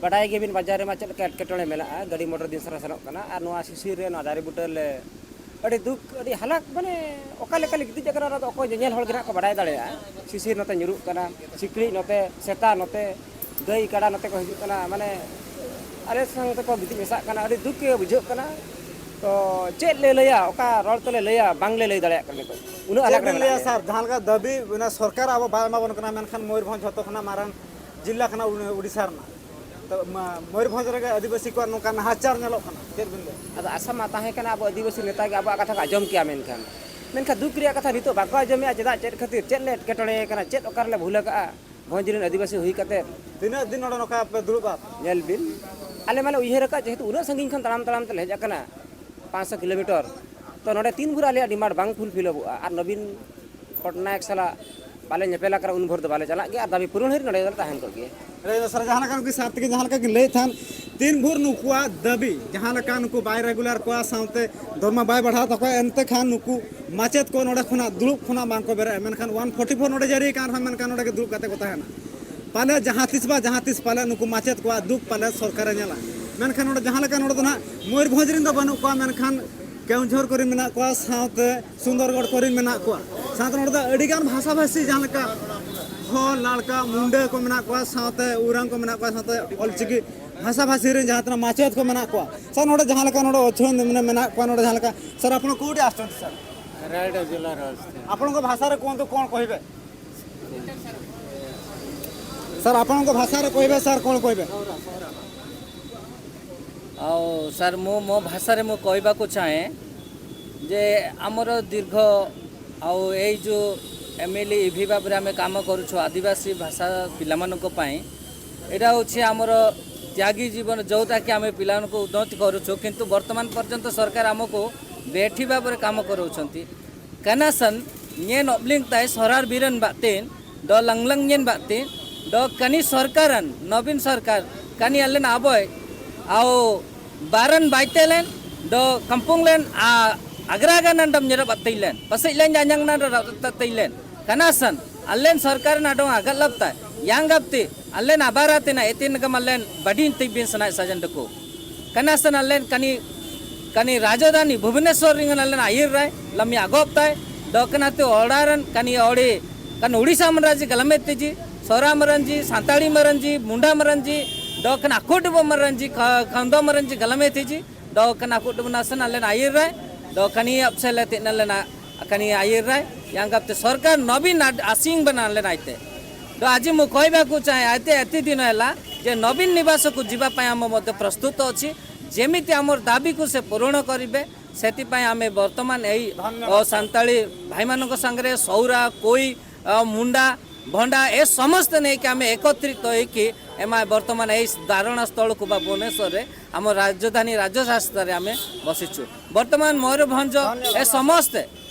ᱵᱟᱰᱟᱭ ᱜᱮᱭᱟᱵᱤᱱ ᱵᱟᱡᱟᱨ ᱨᱮᱢᱟ ᱪᱮᱫ ᱞᱮᱠᱟ ᱮᱴᱠᱮᱴᱚᱬᱮ ᱢᱮᱱᱟᱜᱼᱟ, ᱜᱟᱹᱰᱤ ᱢᱚᱴᱚᱨ ᱫᱤᱱ ᱥᱟᱨᱟ ᱥᱮᱱᱚᱜ ᱠᱟᱱᱟ, ᱟᱨ ᱱᱚᱣᱟ ᱥᱤᱥᱤᱨ ᱨᱮ, ᱱᱚᱣᱟ ᱫᱟᱨᱮ ᱵᱩᱴᱟᱹ ᱨᱮ ᱟᱹᱰᱤ ᱫᱩᱠ, ᱟᱹᱰᱤ ᱦᱟᱞᱟᱠ, ᱢᱟᱱᱮ ᱚᱠᱟ ᱞᱮᱠᱟ ᱞᱮ ᱜᱤᱛᱤᱡ ᱟᱠᱟᱱᱟ, ᱚᱱᱟ ᱫᱚ ᱚᱠᱚᱭ ᱧᱮᱧᱮᱞ ᱦᱚᱲ ᱜᱮ ᱱᱟᱦᱟᱜ ᱠᱚ ᱵᱟᱰᱟᱭ ᱫᱟᱲᱮᱭᱟᱜᱼᱟ᱾ ᱥᱤᱥᱤᱨ ᱱᱚᱛᱮ ᱧᱩᱨᱩᱜ ᱠᱟᱱᱟ, ᱥᱤᱠᱲᱤᱡ ᱱᱚᱛᱮ, ᱥᱮᱛᱟ ᱱᱚᱛᱮ, ᱜᱟᱹᱭ ᱠᱟᱰᱟ ᱱᱚᱛᱮ ᱠᱚ ᱦᱤᱡᱩᱜ ᱠᱟᱱᱟ, ᱢᱟᱱᱮ ᱟᱞᱮ ᱥᱟᱶ ᱛᱮᱠᱚ ᱜᱤᱛᱤᱡ ᱢᱮᱥᱟᱜ ᱠᱟᱱᱟ, ᱟᱹᱰᱤ ᱫᱩᱠ ᱜᱮ ᱵᱩᱡᱷᱟᱹᱜ ᱠᱟᱱᱟ᱾ ᱛᱚ ᱪᱮᱫ ᱞᱮ ᱞᱟᱹᱭᱟ, ᱚᱠᱟ ᱨᱚᱲ ᱛᱮᱞᱮ ᱞᱟᱹᱭᱟ, ᱵᱟᱝᱞᱮ ᱞᱟᱹᱭ ᱫᱟᱲᱮᱭᱟᱜ ᱠᱟᱱᱟ ᱱᱤᱛᱚᱜ, ᱩᱱᱟᱹᱜ ᱪᱮᱫ ᱟᱞᱟᱜ ᱨᱮ ᱵᱤᱱ ᱢᱮᱱᱟᱜ ᱞᱟᱹᱭᱟ ᱞᱮᱭᱟ᱾ ᱥᱟᱨ, ᱡᱟᱦᱟᱸ ᱞᱮᱠᱟ ᱫᱟᱹᱵᱤ ᱚᱱᱟ ᱥᱚᱨᱠᱟᱨ ᱟᱵᱚ ᱵᱟᱭ ᱮᱢᱟ ᱵᱚᱱ ᱠᱟᱱᱟ, ᱢᱮᱱᱠᱷᱟᱱ ᱢᱚᱭᱩᱨᱵᱷᱚᱸᱡᱽ ᱡᱷᱚᱛᱚ ᱠᱷᱚᱱᱟᱜ ᱢᱟᱨᱟᱝ ᱡᱤᱞᱟ ᱠᱟᱱᱟ ᱩᱲᱤ-, ᱩᱲᱤᱥᱥᱟ ᱨᱮᱱᱟᱜ᱾ ᱛᱚ ᱢᱟ-, ᱢᱚᱭᱩᱨᱵᱷᱚᱸᱡᱽ ᱨᱮᱜᱮ ᱟᱹᱫᱤᱵᱟᱹᱥᱤ ᱠᱚᱣᱟᱜ ᱱᱚᱝᱠᱟ ᱱᱟᱦᱟᱪᱟᱨ ᱧᱮᱞᱚᱜ ᱠᱟᱱᱟ, ᱪᱮᱫ ᱵᱤᱱ ᱞᱟᱹᱭᱟ? ᱟᱫᱚ ᱟᱥᱟ ᱢᱟ ᱛᱟᱦᱮᱸ ᱠᱟᱱᱟ ᱟᱵᱚ ᱟᱹᱫᱤᱵᱟᱹᱥᱤ ᱱᱮᱛᱟ ᱜᱮ ᱟᱵᱚᱣᱟᱜ ᱠᱟᱛᱷᱟ ᱠᱚ ᱟᱸᱡᱚᱢ ᱠᱮᱭᱟ, ᱢᱮᱱᱠᱷᱟᱱ, ᱢᱮᱱᱠᱷᱟᱱ ᱫᱩᱠ ᱨᱮᱭᱟᱜ ᱠᱟᱛᱷᱟ ᱱᱤᱛᱚᱜ ᱵᱟᱠᱚ ᱟᱸᱡᱚᱢᱮᱜᱼᱟ᱾ ᱪᱮᱫᱟᱜ, ᱪᱮᱫ ᱠᱷᱟᱹᱛᱤᱨ, ᱪᱮᱫ ᱞᱮ ᱮᱴᱠᱮᱴᱚᱬᱮ ᱠᱟᱱᱟ, ᱪᱮᱫ ᱚᱠᱟ ᱨᱮᱞᱮ ᱵᱷᱩᱞ ᱟᱠᱟᱜᱼᱟ ᱵᱷᱚᱸᱡᱽ ᱨᱮᱱ ᱟᱹᱫᱤᱵᱟᱹᱥᱤ ᱦᱩᱭ ᱠᱟᱛᱮ? ᱛᱤᱱᱟᱹᱜ ᱫᱤᱱ ᱱᱚᱰᱮ ᱱᱚᱝᱠᱟ ᱯᱮ ᱫᱩᱲᱩᱵᱼᱟ? ᱧᱮᱞ ᱵᱤᱱ, ᱟᱞᱮ ᱢᱟᱞᱮ ᱩᱭᱦᱟᱹᱨ ᱟᱠᱟᱫ, ᱡᱮᱦᱮᱛᱩ ᱩᱱᱟᱹᱜ ᱥᱟᱺᱜᱤᱧ ᱠᱷᱚᱱ ᱛᱟᱲᱟᱢ ᱛᱟᱲᱟᱢ ᱛᱮᱞᱮ ᱦᱮᱡ ᱟᱠᱟᱱᱟ, ᱯᱟᱸᱪᱥᱚ ᱠᱤᱞᱳᱢᱤᱴᱟᱨ, ᱛᱚ ᱱᱚᱰᱮ ᱛᱤᱱ ᱵᱷᱳᱨ ᱟᱞᱮᱭᱟᱜ demand ᱵᱟᱝ fulfillᱚᱜᱼᱟ ᱟᱨ ᱱᱚᱵᱤᱱ ᱯᱚᱴᱱᱟᱭᱮᱠ ᱥᱟᱞᱟᱜ ᱵᱟᱞᱮ ᱧᱮᱯᱮᱞ ᱟᱠᱟᱱᱟ, ᱩᱱ ᱵᱷᱳᱨ ᱫᱚ ᱵᱟᱞᱮ ᱪᱟᱞᱟᱜ ᱜᱮᱭᱟ ᱟᱨ ᱫᱟᱹᱵᱤ ᱯᱩᱨᱩᱱ ᱦᱟᱹᱨᱤᱡ ᱱᱚᱰᱮ ᱫᱚᱞᱮ ᱛᱟᱦᱮᱱ ᱠᱚᱜ ᱜᱮᱭᱟ᱾ ᱟᱹᱰᱤ ᱥᱟᱨ, ᱡᱟᱦᱟᱸ ᱞᱮᱠᱟ ᱩᱱᱠᱤᱱ ᱥᱟᱨ ᱛᱟᱹᱠᱤᱱ ᱡᱟᱦᱟᱸ ᱞᱮᱠᱟ ᱠᱤᱱ ᱞᱟᱹᱭᱮᱫ ᱛᱟᱦᱮᱱ, ᱛᱤᱱ ᱵᱷᱳᱨ ᱱᱩᱠᱩᱣᱟᱜ ᱫᱟᱹᱵᱤ, ᱡᱟᱦᱟᱸ ᱞᱮᱠᱟ ᱱᱩᱠᱩ ᱵᱟᱭ regular ᱠᱚᱣᱟ, ᱥᱟᱶᱛᱮ ᱫᱚᱨᱢᱟ ᱵᱟᱭ ᱵᱟᱲᱦᱟᱣ ᱛᱟᱠᱚᱣᱟ, ᱮᱱᱛᱮ ᱠᱷᱟᱱ ᱱᱩᱠᱩ ᱢᱟᱪᱮᱫ ᱠᱚ ᱱᱚᱰᱮ ᱠᱷᱚᱱᱟᱜ ᱫᱩᱲᱩᱵ ᱠᱷᱚᱱᱟᱜ ᱵᱟᱝ ᱠᱚ ᱵᱮᱨᱮᱫᱼᱟ᱾ ᱢᱮᱱᱠᱷᱟᱱ one forty four ᱱᱚᱰᱮ ᱡᱟᱹᱨᱤ ᱟᱠᱟᱱ ᱨᱮᱦᱚᱸ, ᱢᱮᱱᱠᱷᱟᱱ ᱱᱚᱰᱮ ᱜᱮ ᱫᱩᱲᱩᱵ ᱠᱟᱛᱮ ᱠᱚ ᱛᱟᱦᱮᱱᱟ᱾ ᱯᱟᱞᱮ ᱡᱟᱦᱟᱸ ᱛᱤᱥ ᱵᱟ ᱡᱟᱦᱟᱸ ᱛᱤᱥ ᱯᱟᱞᱮ ᱱᱩᱠᱩ ᱢᱟᱪᱮᱫ ᱠᱚᱣᱟᱜ ᱫᱩᱠ ᱯᱟᱞᱮ ᱥᱚᱨᱠᱟᱨᱮ ᱧᱮᱞᱟ᱾ ᱢᱮᱱᱠᱷᱟᱱ ᱱᱚᱰᱮ ᱡᱟᱦᱟᱸ ᱞᱮᱠᱟ, ᱱᱚᱰᱮ ᱫᱚ ᱱᱟᱦᱟᱜ ᱢᱚᱭᱩᱨᱵᱷᱚᱸᱡᱽ ᱨᱮᱱ ᱫᱚ ᱵᱟᱹᱱᱩᱜ ᱠᱚᱣᱟ, ᱢᱮᱱᱠᱷᱟᱱ ᱠᱮᱣᱡᱷᱚᱨ ᱠᱚᱨᱮᱱ ᱢᱮᱱᱟᱜ ᱠᱚᱣᱟ, ᱥᱟᱶᱛᱮ ᱥᱩᱱᱫᱚᱨᱜᱚᱲ ᱠᱚᱨᱮᱱ ᱢᱮᱱᱟᱜ ᱠᱚᱣᱟ᱾ ᱥᱟᱶᱛᱮ ᱱᱚᱰᱮ ᱫᱚ ᱟᱹᱰᱤᱜᱟᱱ ᱵᱷᱟᱥᱟᱵᱷᱟᱥᱤ, ᱡᱟᱦᱟᱸ ᱞᱮᱠᱟ ᱦᱚᱲ, ᱞᱟᱲᱠᱟ, ᱢᱩᱱᱰᱟᱹ ᱠᱚ ᱢᱮᱱᱟᱜ ᱠᱚᱣᱟ, ᱥᱟᱶᱛᱮ ᱩᱨᱟᱝ ᱠᱚ ᱢᱮᱱᱟᱜ ᱠᱚᱣᱟ, ᱥᱟᱶᱛᱮ ᱚᱞᱪᱤᱠᱤ ᱵᱷᱟᱥᱟᱵᱷᱟᱥᱤ ᱨᱮᱱ ᱡᱟᱦᱟᱸ ᱛᱤᱱᱟᱹᱜ ᱢᱟᱪᱮᱫ ᱠᱚ ᱢᱮᱱᱟᱜ ᱠᱚᱣᱟ᱾ ᱥᱟᱨ, ᱱᱚᱰᱮ ᱡᱟᱦᱟᱸ ᱞᱮᱠᱟ ᱱᱚᱰᱮ ᱚᱪᱷᱚᱱ ᱢᱟᱱᱮ ᱢᱮᱱᱟᱜ ᱠᱚᱣᱟ, ᱱᱚᱰᱮ ᱡᱟᱦᱟᱸ ᱞᱮᱠᱟ, ସାର୍, ଆପଣ କୋଉଠି ଆସିଛନ୍ତି ସାର୍? ରାୟଗଡ଼ା ଜିଲ୍ଲାରୁ ଆସିଛି। ଆପଣଙ୍କ ଭାଷାରେ କୁହନ୍ତୁ, କ'ଣ କହିବେ? ସାର୍, ଆପଣଙ୍କ ଭାଷାରେ କହିବେ, ସାର୍, କ'ଣ କହିବେ? ଆଉ ସାର୍, ମୁଁ ମୋ ଭାଷାରେ ମୁଁ କହିବାକୁ ଚାହେଁ ଯେ ଆମର ଦୀର୍ଘ ଆଉ ଏଇ ଯେଉଁ ଏମ୍ ଏଲ୍ ଏ ଇଭି ଭାବରେ ଆମେ କାମ କରୁଛୁ ଆଦିବାସୀ ଭାଷା ପିଲାମାନଙ୍କ ପାଇଁ, ଏଇଟା ହେଉଛି ଆମର ତ୍ୟାଗୀ ଜୀବନ, ଯୋଉଟାକି ଆମେ ପିଲାମାନଙ୍କୁ ଉନ୍ନତି କରୁଛୁ, କିନ୍ତୁ ବର୍ତ୍ତମାନ ପର୍ଯ୍ୟନ୍ତ ସରକାର ଆମକୁ ବେଠି ଭାବରେ କାମ କରାଉଛନ୍ତି। କାନାସନ ᱧᱮᱱ ᱚᱵᱞᱤᱝ ᱛᱟᱭ ᱥᱚᱨᱟᱨ ᱵᱤᱨᱟᱱ ᱵᱟᱜᱛᱤᱱ ᱫᱚ ᱞᱟᱝᱞᱟᱝ ᱧᱮᱱ ᱵᱟᱜᱛᱤᱱ ᱫᱚ ᱠᱟᱹᱱᱤ ᱥᱚᱨᱠᱟᱨᱟᱱ ᱱᱚᱵᱤᱱ ᱥᱚᱨᱠᱟᱨ ᱠᱟᱹᱱᱤ ᱟᱞᱮᱱ ᱟᱵᱚᱭ ᱟᱣ ᱵᱟᱨᱟᱱ ᱵᱟᱭᱛᱮ ᱞᱮᱱ ᱫᱚ ᱠᱟᱢᱯᱩᱝ ᱞᱮᱱ ᱟ ᱟᱜᱽᱨᱟ ᱜᱟᱱ ᱱᱟᱱᱰᱟᱢ ᱧᱮᱨᱟ ᱵᱟᱜᱛᱤ ᱞᱮᱱ ᱯᱟᱥᱮᱡ ᱞᱮᱱ ᱡᱟᱧᱟᱝ ᱱᱟᱱ ᱨᱟᱜᱛᱤ ᱞᱮᱱ ᱠᱟᱱᱟᱥᱟᱱ ᱟᱞᱮᱱ ᱥᱚᱨᱠᱟᱨ ᱱᱟᱰᱚᱝ ᱟᱜᱟᱞ ᱞᱟᱵᱛᱟ ᱭᱟᱝ ᱜᱟᱵᱛᱤ ᱟᱞᱮᱱ ᱟᱵᱟᱨᱟ ᱛᱮᱱᱟ ᱮᱛᱤᱱ ᱜᱟᱢ ᱟᱞᱮᱱ ᱵᱟᱰᱤᱱ ᱛᱤᱵᱤᱱ ᱥᱟᱱᱟᱭ ᱥᱟᱡᱟᱱ ᱫᱟᱠᱚ ᱠᱟᱱᱟᱥᱟᱱ ᱟᱞᱮᱱ ᱠᱟᱱᱤ ᱠᱟᱱᱤ ᱨᱟᱡᱚᱫᱷᱟᱱᱤ ᱵᱷᱩᱵᱽᱱᱮᱥᱚᱨ ᱨᱤᱝ ᱟᱞᱮᱱ ᱟᱭᱤᱨ ᱨᱟᱭ ᱞᱟᱢᱤ ᱟᱜᱚᱵ ᱛᱟᱭ ᱫᱚ ᱠᱟᱱᱟ ᱛᱮ ᱚᱲᱟᱨᱟᱱ ᱠᱟᱱᱤ ᱚᱲᱤ ᱠᱟᱱ ᱩᱲᱤᱥᱟ ᱢᱟᱨᱟᱱᱡᱤ ᱜᱟᱞᱟᱢᱮ ᱛᱤᱡᱤ ᱥᱚᱨᱟ ᱢᱟᱨᱟᱱᱡᱤ ᱥᱟᱱᱛᱟᱲᱤ ᱢᱟᱨᱟᱱᱡᱤ ᱢᱩᱱᱰᱟ ᱢᱟᱨᱟᱱᱡᱤ ᱫᱚ ᱠᱟᱱᱟ ᱠᱩᱰᱵᱚ ᱢᱟᱨᱟᱱᱡᱤ ᱠᱷᱟᱱᱫᱚ ᱢᱟᱨᱟᱱᱡᱤ ᱜᱟᱞᱟᱢᱮ ᱛᱤᱡᱤ ᱫᱚ ᱠᱟᱱᱟ ᱠᱩᱰᱵᱚ ᱱᱟᱥᱟᱱ ᱟᱞᱮᱱ ᱟᱭᱤᱨ ᱨᱟᱭ ᱫᱚ ᱠᱟᱱᱤ ᱟᱯᱥᱮᱞᱮ ᱛᱤᱱ ᱟᱞᱮᱱᱟ ᱠᱟᱱᱤ ᱟᱭᱤᱨ ᱨᱟᱭ ᱭᱟᱝ ᱜᱟᱯᱛᱮ ᱥᱚᱨᱠᱟᱨ ᱱᱚᱵᱤᱱ ᱟᱥᱤᱝ ᱵᱟᱱᱟ ᱟᱞᱮᱱ ᱟᱭᱛᱮ ᱫᱚ ᱟᱡᱤ ᱢᱩ ᱠᱚᱭ ᱵᱟᱠᱩ ᱪᱟᱭ ᱟᱭᱛᱮ ᱮᱛᱤ ᱫᱤᱱ ᱦᱮᱞᱟ ᱡᱮ ᱱᱚᱵᱤᱱ ᱱᱤᱵᱟᱥ ᱠᱚ ᱡᱤᱵᱟ ᱯᱟᱭᱟᱢ ᱢᱚᱫᱽᱫᱷᱮ ᱯᱨᱚସ୍ତୁତ ଅଛି। ଯେମିତି ଆମର ଦାବିକୁ ସେ ପୂରଣ କରିବେ, ସେଥିପାଇଁ ଆମେ ବର୍ତ୍ତମାନ ଏଇ, ଅ, ସାନ୍ତାଳୀ ଭାଇମାନଙ୍କ ସାଙ୍ଗରେ ସୌରା, କୋଇ, ଅ, ମୁଣ୍ଡା, ଭଣ୍ଡା ଏ ସମସ୍ତେ ନେଇକି ଆମେ ଏକତ୍ରିତ ହେଇକି ଏମା ବର୍ତ୍ତମାନ ଏଇ ଧାରଣା ସ୍ଥଳକୁ ବା ଭୁବନେଶ୍ୱରରେ ଆମ ରାଜଧାନୀ ରାଜଶାସ୍ତାରେ ଆମେ ବସିଛୁ। ବର୍ତ୍ତମାନ ମୟୂରଭଞ୍ଜ ଏ ସମସ୍ତେ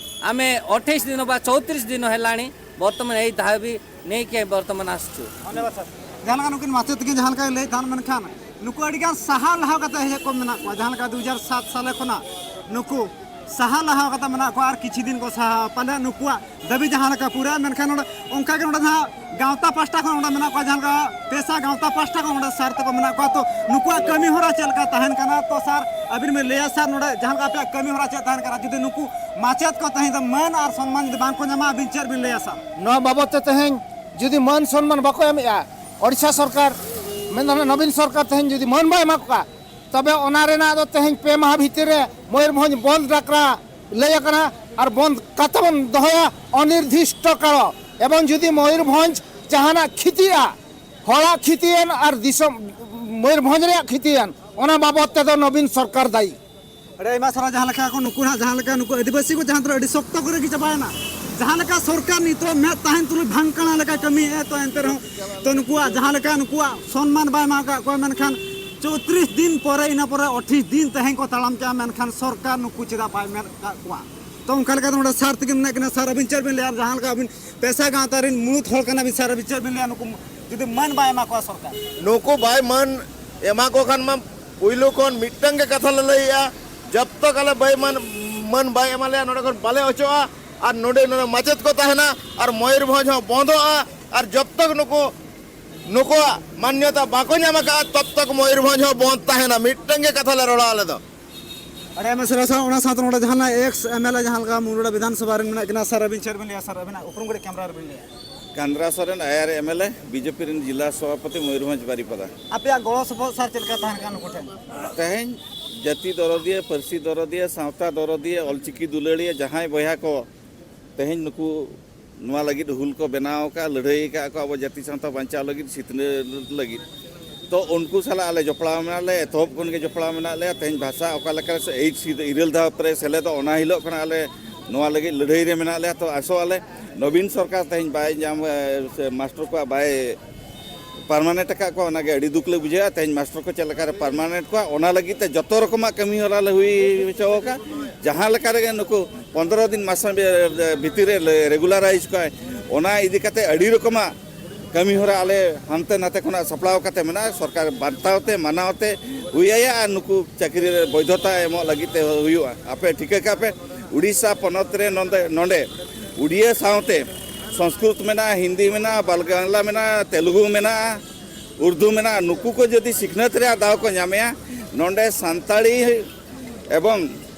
ଆମେ ଅଠେଇଶ ଦିନ ବା ଚଉତିରିଶ ଦିନ ହେଲାଣି ବର୍ତ୍ତମାନ ଏଇ ଦାବି ନେଇକି ବର୍ତ୍ତମାନ ଆସିଛୁ। ᱡᱟᱦᱟᱸ ᱞᱮᱠᱟ ᱱᱩᱠᱤᱱ ᱢᱟᱪᱮᱛ ᱠᱤᱱ ᱡᱟᱦᱟᱸ ᱞᱮᱠᱟ ᱞᱟᱹᱭᱮᱫ ᱛᱟᱦᱮᱱ, ᱢᱮᱱᱠᱷᱟᱱ ᱱᱩᱠᱩ ᱟᱹᱰᱤᱜᱟᱱ ᱥᱟᱦᱟ ᱞᱟᱦᱟ ᱠᱟᱛᱮ ᱦᱮᱡ ᱠᱚ ᱢᱮᱱᱟᱜ ᱠᱚᱣᱟ᱾ ᱡᱟᱦᱟᱸ ᱞᱮᱠᱟ ᱫᱩ ᱦᱟᱡᱟᱨ ᱥᱟᱛ ᱥᱟᱞᱮ ᱠᱷᱚᱱᱟᱜ ᱱᱩᱠᱩ ᱥᱟᱦᱟ ᱞᱟᱦᱟ ᱠᱟᱛᱮ ᱢᱮᱱᱟᱜ ᱠᱚᱣᱟ, ᱟᱨ ᱠᱤᱪᱷᱩ ᱫᱤᱱ ᱠᱚ ᱥᱟᱦᱟ ᱯᱟᱞᱮ ᱱᱩᱠᱩᱣᱟᱜ ᱫᱟᱹᱵᱤ ᱡᱟᱦᱟᱸ ᱞᱮᱠᱟ ᱯᱩᱨᱟᱹᱜᱼᱟ, ᱢᱮᱱᱠᱷᱟᱱ ᱱᱚᱰᱮ ᱚᱱᱠᱟ ᱜᱮ ᱱᱚᱰᱮ ᱡᱟᱦᱟᱸ ᱜᱟᱶᱛᱟ ᱯᱟᱥᱴᱟ ᱠᱷᱚᱱ ᱱᱚᱰᱮ ᱢᱮᱱᱟᱜ ᱠᱚᱣᱟ, ᱡᱟᱦᱟᱸ ᱞᱮᱠᱟ ᱯᱮᱥᱟ ᱜᱟᱶᱛᱟ ᱯᱟᱥᱴᱟ ᱠᱷᱚᱱ ᱱᱚᱰᱮ ᱥᱟᱨ ᱛᱟᱠᱚ ᱢᱮᱱᱟᱜ ᱠᱚᱣᱟ᱾ ᱛᱚ ᱱᱩᱠᱩᱣᱟᱜ ᱠᱟᱹᱢᱤ ᱦᱚᱨᱟ ᱪᱮᱫ ᱞᱮᱠᱟ ᱛᱟᱦᱮᱱ ᱠᱟᱱᱟ? ᱛᱚ ᱥᱟᱨ, ᱟᱹᱵᱤᱱ ᱵᱤᱱ ᱞᱟᱹᱭᱟ ᱥᱟᱨ, ᱱᱚᱰᱮ ᱡᱟᱦᱟᱸ ᱞᱮᱠᱟ ᱟᱯᱮᱭᱟᱜ ᱠᱟᱹᱢᱤ ᱦᱚᱨᱟ ᱪᱮᱫ ᱛᱟᱦᱮᱱ ᱠᱟᱱᱟ? ᱡᱩᱫᱤ ᱱᱩᱠᱩ ᱢᱟᱪᱮᱛ ᱠᱚ ᱛᱮᱦᱮᱧ ᱫᱚ ᱢᱟᱹᱱ ᱟᱨ ᱥᱚᱱᱢᱟᱱ ᱡᱩᱫᱤ ᱵᱟᱝ ᱠᱚ ᱧᱟᱢᱟ, ᱟᱹᱵᱤᱱ ᱪᱮᱫ ᱵᱤᱱ ᱞᱟᱹᱭᱟ ᱥᱟᱨ? ᱱᱚᱣᱟ ᱵᱟᱵᱚᱫ ᱛᱮ ᱛᱮᱦᱮᱧ ᱡᱩᱫᱤ ᱢᱟᱹᱱ ᱥᱚᱱᱢᱟᱱ ᱵᱟᱠᱚ ᱮᱢᱮᱜᱼᱟ, ᱳᱰᱤᱥᱟ ᱥᱚᱨᱠᱟᱨ, ᱢᱮᱱᱫᱚ ᱱᱚᱵᱤᱱ ᱥᱚᱨᱠᱟᱨ ᱛᱮᱦᱮᱧ ᱡᱩᱫᱤ ᱢᱟᱹᱱ ᱵᱟᱭ ᱮᱢᱟ ᱠᱚᱣᱟ, ᱛᱚᱵᱮ ᱚᱱᱟ ᱨᱮᱱᱟᱜ ᱫᱚ ᱛᱮᱦᱮᱧ ᱯᱮ ᱢᱟᱦᱟ ᱵᱷᱤᱛᱤᱨ ᱨᱮ ᱢᱚᱭᱩᱨᱵᱷᱚᱸᱡᱽ ᱵᱚᱱᱫ ᱰᱟᱠᱨᱟ ᱞᱟᱹᱭ ᱟᱠᱟᱱᱟ, ᱟᱨ ᱵᱚᱱᱫ ᱠᱟᱛᱮ ᱵᱚᱱ ᱫᱚᱦᱚᱭᱟ ᱚᱱᱤᱨᱫᱤᱥᱴᱚ ᱠᱟᱞᱚ᱾ ᱮᱵᱚᱝ ᱡᱩᱫᱤ ᱢᱚᱭᱩᱨᱵᱷᱚᱸᱡᱽ ᱡᱟᱦᱟᱱᱟᱜ ᱠᱷᱤᱛᱤᱜᱼᱟ, ᱦᱚᱲᱟᱜ ᱠᱷᱤᱛᱤᱭᱮᱱ ᱟᱨ ᱫᱤᱥᱚᱢ ᱢᱚᱭᱩᱨᱵᱷᱚᱸᱡᱽ ᱨᱮᱭᱟᱜ ᱠᱷᱤᱛᱤᱭᱮᱱ, ᱚᱱᱟ ᱵᱟᱵᱚᱫ ᱛᱮᱫᱚ ᱱᱚᱵᱤᱱ ᱥᱚᱨᱠᱟᱨ ᱫᱟᱭᱤ᱾ ᱟᱹᱰᱤ ᱟᱭᱢᱟ ᱥᱟᱨᱦᱟᱣ᱾ ᱡᱟᱦᱟᱸ ᱞᱮᱠᱟ ᱠᱚ ᱱᱩᱠᱩ ᱱᱟᱦᱟᱜ, ᱡᱟᱦᱟᱸ ᱞᱮᱠᱟ ᱱᱩᱠᱩ ᱟᱹᱫᱤᱵᱟᱹᱥᱤ ᱠᱚ ᱡᱟᱦᱟᱸ ᱫᱚ ᱟᱹᱰᱤ ᱥᱚᱠᱛᱚ ᱠᱚᱨᱮ ᱜᱮ ᱪᱟᱵᱟᱭᱮᱱᱟ, ᱡᱟᱦᱟᱸ ᱞᱮᱠᱟ ᱥᱚᱨᱠᱟᱨ ᱱᱤᱛᱚᱜ ᱢᱮᱫ ᱛᱟᱦᱮᱱ ᱛᱩᱞᱩᱡ ᱵᱷᱟᱝᱠᱟᱲᱟ ᱞᱮᱠᱟ ᱠᱟᱹᱢᱤᱭᱮᱫᱼᱟ, ᱛᱚ ᱮᱱᱛᱮ ᱨᱮᱦᱚᱸ ᱛᱚ ᱱᱩᱠᱩᱣᱟᱜ ᱡᱟᱦᱟᱸ ᱞᱮᱠᱟ ᱱᱩᱠᱩᱣᱟᱜ ᱥᱚᱱᱢᱟᱱ ᱵᱟᱭ ᱮᱢᱟ ᱟᱠᱟᱫ ᱠᱚᱣᱟ, ᱢᱮᱱᱠᱷᱟᱱ ᱪᱳᱭᱛᱨᱤᱥ ᱫᱤᱱ ᱯᱚᱨᱮ, ᱤᱱᱟᱹ ᱯᱚᱨᱮ ᱟᱴᱷᱤᱥ ᱫᱤᱱ ᱛᱮᱦᱮᱧ ᱠᱚ ᱛᱟᱲᱟᱢ ᱠᱮᱜᱼᱟ, ᱢᱮᱱᱠᱷᱟᱱ ᱥᱚᱨᱠᱟᱨ ᱱᱩᱠᱩ ᱪᱮᱫᱟᱜ ᱵᱟᱭ ᱢᱮᱫ ᱟᱠᱟᱫ ᱠᱚᱣᱟ? ᱛᱚ ᱚᱱᱠᱟ ᱞᱮᱠᱟᱛᱮ ᱱᱚᱰᱮ ᱥᱟᱨ ᱛᱟᱹᱠᱤᱱ ᱢᱮᱱᱟᱜ ᱠᱤᱱᱟ᱾ ᱥᱟᱨ, ᱟᱹᱵᱤᱱ ᱪᱮᱫ ᱵᱤᱱ ᱞᱟᱹᱭᱟ? ᱡᱟᱦᱟᱸ ᱞᱮᱠᱟ ᱟᱹᱵᱤᱱ ᱯᱮᱥᱟ ᱜᱟᱶᱛᱟ ᱨᱮᱱ ᱢᱩᱬᱩᱫ ᱦᱚᱲ ᱠᱟᱱᱟ ᱵᱤᱱ, ᱥᱟᱨ, ᱟᱹᱵᱤᱱ ᱪᱮᱫ ᱵᱤᱱ ᱞᱟᱹᱭᱟ? ᱱᱩᱠᱩ ᱡᱩᱫᱤ ᱢᱟᱹᱱ ᱵᱟᱭ ᱮᱢᱟ ᱠᱚᱣᱟ ᱥᱚᱨᱠᱟᱨ? ᱱᱩᱠᱩ ᱵᱟᱭ ᱢᱟᱹᱱ ᱮᱢᱟ ᱠᱚ ᱠᱷᱟᱱ ᱢᱟ, ᱯᱩᱭᱞᱩ ᱠᱷᱚᱱ ᱢᱤᱫᱴᱟᱝ ᱜᱮ ᱠᱟᱛᱷᱟ ᱞᱮ ᱞᱟᱹᱭᱮᱜᱼᱟ, ᱡᱟᱵ ᱛᱚᱠ ᱟᱞᱮ ᱵᱟᱭ ᱢᱟᱹᱱ, ᱢᱟᱹᱱ ᱵᱟᱭ ᱮᱢᱟ ᱞᱮᱭᱟ, ᱱᱚᱰᱮ ᱠᱷᱚᱱ ᱵᱟᱞᱮ ᱚᱪᱚᱜᱼᱟ᱾ ᱟᱨ ᱱᱚᱰᱮ, ᱱᱚᱰᱮ ᱢᱟᱪᱮᱫ ᱠᱚ ᱛᱟᱦᱮᱱᱟ, ᱟᱨ ᱢᱚᱭᱩᱨᱵᱷᱚᱸᱡᱽ ᱦᱚᱸ ᱵᱚᱱᱫᱚᱜᱼᱟ᱾ ᱟᱨ ᱡᱟᱵ ᱛᱚᱠ ᱱᱩᱠᱩ, ᱱᱩᱠᱩᱣᱟᱜ ᱢᱟᱱᱱᱚᱛᱟ ᱵᱟᱠᱚ ᱧᱟᱢ ᱟᱠᱟᱫᱼᱟ, ᱛᱟᱵ ᱛᱚᱠ ᱢᱚᱭᱩᱨᱵᱷᱚᱸᱡᱽ ᱦᱚᱸ ᱵᱚᱱᱫ ᱛᱟᱦᱮᱱᱟ᱾ ᱢᱤᱫᱴᱟᱝ ᱜᱮ ᱠᱟᱛᱷᱟ ᱞᱮ ᱨᱚᱲᱟ ᱟᱞᱮ ᱫᱚ᱾ ᱟᱹᱰᱤ ᱟᱭᱢᱟ ᱥᱟᱨᱦᱟᱣ ᱥᱟᱨ᱾ ᱚᱱᱟ ᱥᱟᱶᱛᱮ ᱱᱚᱰᱮ ᱡᱟᱦᱟᱱᱟᱜ ᱮᱠᱥ ᱮᱢ ᱮᱞ ᱮ ᱡᱟᱦᱟᱸ ᱞᱮᱠᱟ ᱢᱩᱨᱩᱰᱟ ᱵᱤᱫᱷᱟᱱ ᱥᱚᱵᱷᱟ ᱨᱮᱱ ᱢᱮᱱᱟᱜ ᱠᱤᱱᱟ, ᱥᱟᱨ, ᱟᱹᱵᱤᱱ ᱪᱮᱫ ᱵᱤᱱ ᱞᱟᱹᱭᱟ? ᱥᱟᱨ, ᱟᱹᱵᱤᱱᱟᱜ ᱩᱯᱨᱩᱢ ᱠᱟᱹᱴᱤᱡ ᱠᱮᱢᱨᱟ ᱨᱮᱵᱤᱱ ᱞᱟᱹᱭᱟ᱾ Kandra Soren, I R M L A, B J P ᱨᱮᱱ ᱡᱤᱞᱟ ᱥᱚᱵᱷᱟᱯᱚᱛᱤ, ᱢᱚᱭᱩᱨᱵᱷᱚᱸᱡᱽ ᱵᱟᱨᱤᱯᱟᱫᱟ᱾ ᱟᱯᱮᱭᱟᱜ ᱜᱚᱲᱚ ᱥᱚᱯᱚᱦᱚᱫ ᱥᱟᱨ ᱪᱮᱫ ᱞᱮᱠᱟ ᱛᱟᱦᱮᱱ ᱠᱟᱱᱟ ᱱᱩᱠᱩ ᱴᱷᱮᱱ? ᱛᱮᱦᱮᱧ ᱡᱟᱹᱛᱤ ᱫᱚᱨᱚᱫᱤᱭᱟᱹ, ᱯᱟᱹᱨᱥᱤ ᱫᱚᱨᱚᱫᱤᱭᱟᱹ, ᱥᱟᱶᱛᱟ ᱫᱚᱨᱚᱫᱤᱭᱟᱹ, ᱚᱞᱪᱤᱠᱤ ᱫᱩᱞᱟᱹᱲᱤᱭᱟᱹ ᱡᱟᱦᱟᱸᱭ ᱵᱚᱭᱦᱟ ᱠᱚ ᱛᱮᱦᱮᱧ ᱱᱩᱠᱩ ᱱᱚᱣᱟ ᱞᱟᱹᱜᱤᱫ ᱦᱩᱞ ᱠᱚ ᱵᱮᱱᱟᱣ ᱟᱠᱟᱫᱼᱟ, ᱞᱟᱹᱲᱦᱟᱹᱭ ᱟᱠᱟᱫ ᱠᱚ ᱟᱵᱚ ᱡᱟᱹᱛᱤ ᱥᱟᱶᱛᱟ ᱵᱟᱧᱪᱟᱣ ᱞᱟᱹᱜᱤᱫ, ᱥᱤᱠᱷᱱᱟᱹᱛ ᱞᱟᱹᱜᱤᱫ, ᱛᱚ ᱩᱱᱠᱩ ᱥᱟᱞᱟᱜ ᱟᱞᱮ ᱡᱚᱯᱲᱟᱣ ᱢᱮᱱᱟᱜ ᱞᱮᱭᱟ, ᱮᱛᱚᱦᱚᱵ ᱠᱷᱚᱱ ᱜᱮ ᱡᱚᱯᱲᱟᱣ ᱢᱮᱱᱟᱜ ᱞᱮᱭᱟ᱾ ᱛᱮᱦᱮᱧ ᱵᱷᱟᱥᱟ ᱚᱠᱟ ᱞᱮᱠᱟ ᱨᱮ ᱥᱮ ᱮᱭᱤᱴ ᱥᱤ ᱤᱨᱟᱹᱞ ᱫᱷᱟᱣ ᱨᱮ ᱥᱮᱞᱮᱫᱚᱜ, ᱚᱱᱟ ᱦᱤᱞᱳᱜ ᱠᱷᱚᱱᱟᱜ ᱟᱞᱮ ᱱᱚᱣᱟ ᱞᱟᱹᱜᱤᱫ ᱞᱟᱹᱲᱦᱟᱹᱭ ᱨᱮ ᱢᱮᱱᱟᱜ ᱞᱮᱭᱟ᱾ ᱛᱚ ᱟᱥᱚᱜ ᱟᱞᱮ ᱱᱚᱵᱤᱱ ᱥᱚᱨᱠᱟᱨ ᱛᱮᱦᱮᱧ ᱵᱟᱭ ᱧᱟᱢ, ᱮ, ᱥᱮ ᱢᱟᱥᱴᱟᱨ ᱠᱚᱣᱟᱜ ᱵᱟᱭ ᱯᱟᱨᱢᱟᱱᱮᱱᱴ ᱟᱠᱟᱫ ᱠᱚᱣᱟ, ᱚᱱᱟᱜᱮ ᱟᱹᱰᱤ ᱫᱩᱠ ᱞᱮ ᱵᱩᱡᱷᱟᱹᱣᱟ᱾ ᱛᱮᱦᱮᱧ ᱢᱟᱥᱴᱟᱨ ᱠᱚ ᱪᱮᱫ ᱞᱮᱠᱟᱨᱮ ᱯᱟᱨᱢᱟᱱᱮᱱᱴ ᱠᱚᱣᱟ, ᱚᱱᱟ ᱞᱟᱹᱜᱤᱫ ᱛᱮ ᱡᱚᱛᱚ ᱨᱚᱠᱚᱢᱟᱜ ᱠᱟᱹᱢᱤ ᱦᱚᱨᱟ ᱞᱮ ᱦᱩᱭ ᱦᱚᱪᱚ ᱟᱠᱟᱫᱼᱟ᱾ ᱡᱟᱦᱟᱸ ᱞᱮᱠᱟ ᱨᱮᱜᱮ ᱱᱩᱠᱩ ᱯᱚᱱᱫᱽᱨᱚ ᱫᱤᱱ ᱢᱟᱥ ᱵᱷᱤᱛᱤᱨ ᱨᱮ ᱨᱮᱜᱩᱞᱟᱨᱟᱭᱤᱡᱽ ᱠᱚᱣᱟᱭ, ᱚᱱᱟ ᱤᱫᱤ ᱠᱟᱛᱮ ᱟᱹᱰᱤ ᱨᱚᱠᱚᱢᱟᱜ ᱠᱟᱹᱢᱤ ᱦᱚᱨᱟ ᱟᱞᱮ ᱦᱟᱱᱛᱮ ᱱᱟᱛᱮ ᱠᱷᱚᱱᱟᱜ ᱥᱟᱯᱲᱟᱣ ᱠᱟᱛᱮ ᱢᱮᱱᱟᱜᱼᱟ᱾ ᱥᱚᱨᱠᱟᱨ ᱵᱟᱱᱛᱟᱣ ᱛᱮ, ᱢᱟᱱᱟᱣ ᱛᱮ ᱦᱩᱭ ᱟᱭᱟ ᱟᱨ ᱱᱩᱠᱩ ᱪᱟᱹᱠᱨᱤ ᱨᱮ ᱵᱳᱭᱫᱷᱚᱛᱟ ᱮᱢᱚᱜ ᱞᱟᱹᱜᱤᱫ ᱛᱮ ᱦᱩᱭᱩᱜᱼᱟ᱾ ᱟᱯᱮ ᱴᱷᱤᱠᱟᱹ ᱠᱟᱜ ᱯᱮ, ᱩᱲᱤᱥᱥᱟ ᱯᱚᱱᱚᱛ ᱨᱮ ᱱᱚᱰᱮ, ᱱᱚᱰᱮ ᱩᱲᱤᱭᱟᱹ ᱥᱟᱶᱛᱮ ᱥᱚᱝᱥᱠᱨᱩᱛ ᱢᱮᱱᱟᱜᱼᱟ, ᱦᱤᱱᱫᱤ ᱢᱮᱱᱟᱜᱼᱟ, ᱵᱟᱝᱞᱟ ᱢᱮᱱᱟᱜᱼᱟ, ᱛᱮᱞᱩᱜᱩ ᱢᱮᱱᱟᱜᱼᱟ, ᱩᱨᱫᱩ ᱢᱮᱱᱟᱜᱼᱟ᱾ ᱱᱩᱠᱩ ᱠᱚ ᱡᱩᱫᱤ ᱥᱤᱠᱷᱱᱟᱹᱛ ᱨᱮᱭᱟᱜ ᱫᱟᱣ ᱠᱚ ᱧᱟᱢᱮᱜᱼᱟ, ᱱᱚᱰᱮ ᱥᱟᱱᱛᱟᱲᱤ ᱮᱵᱚᱝ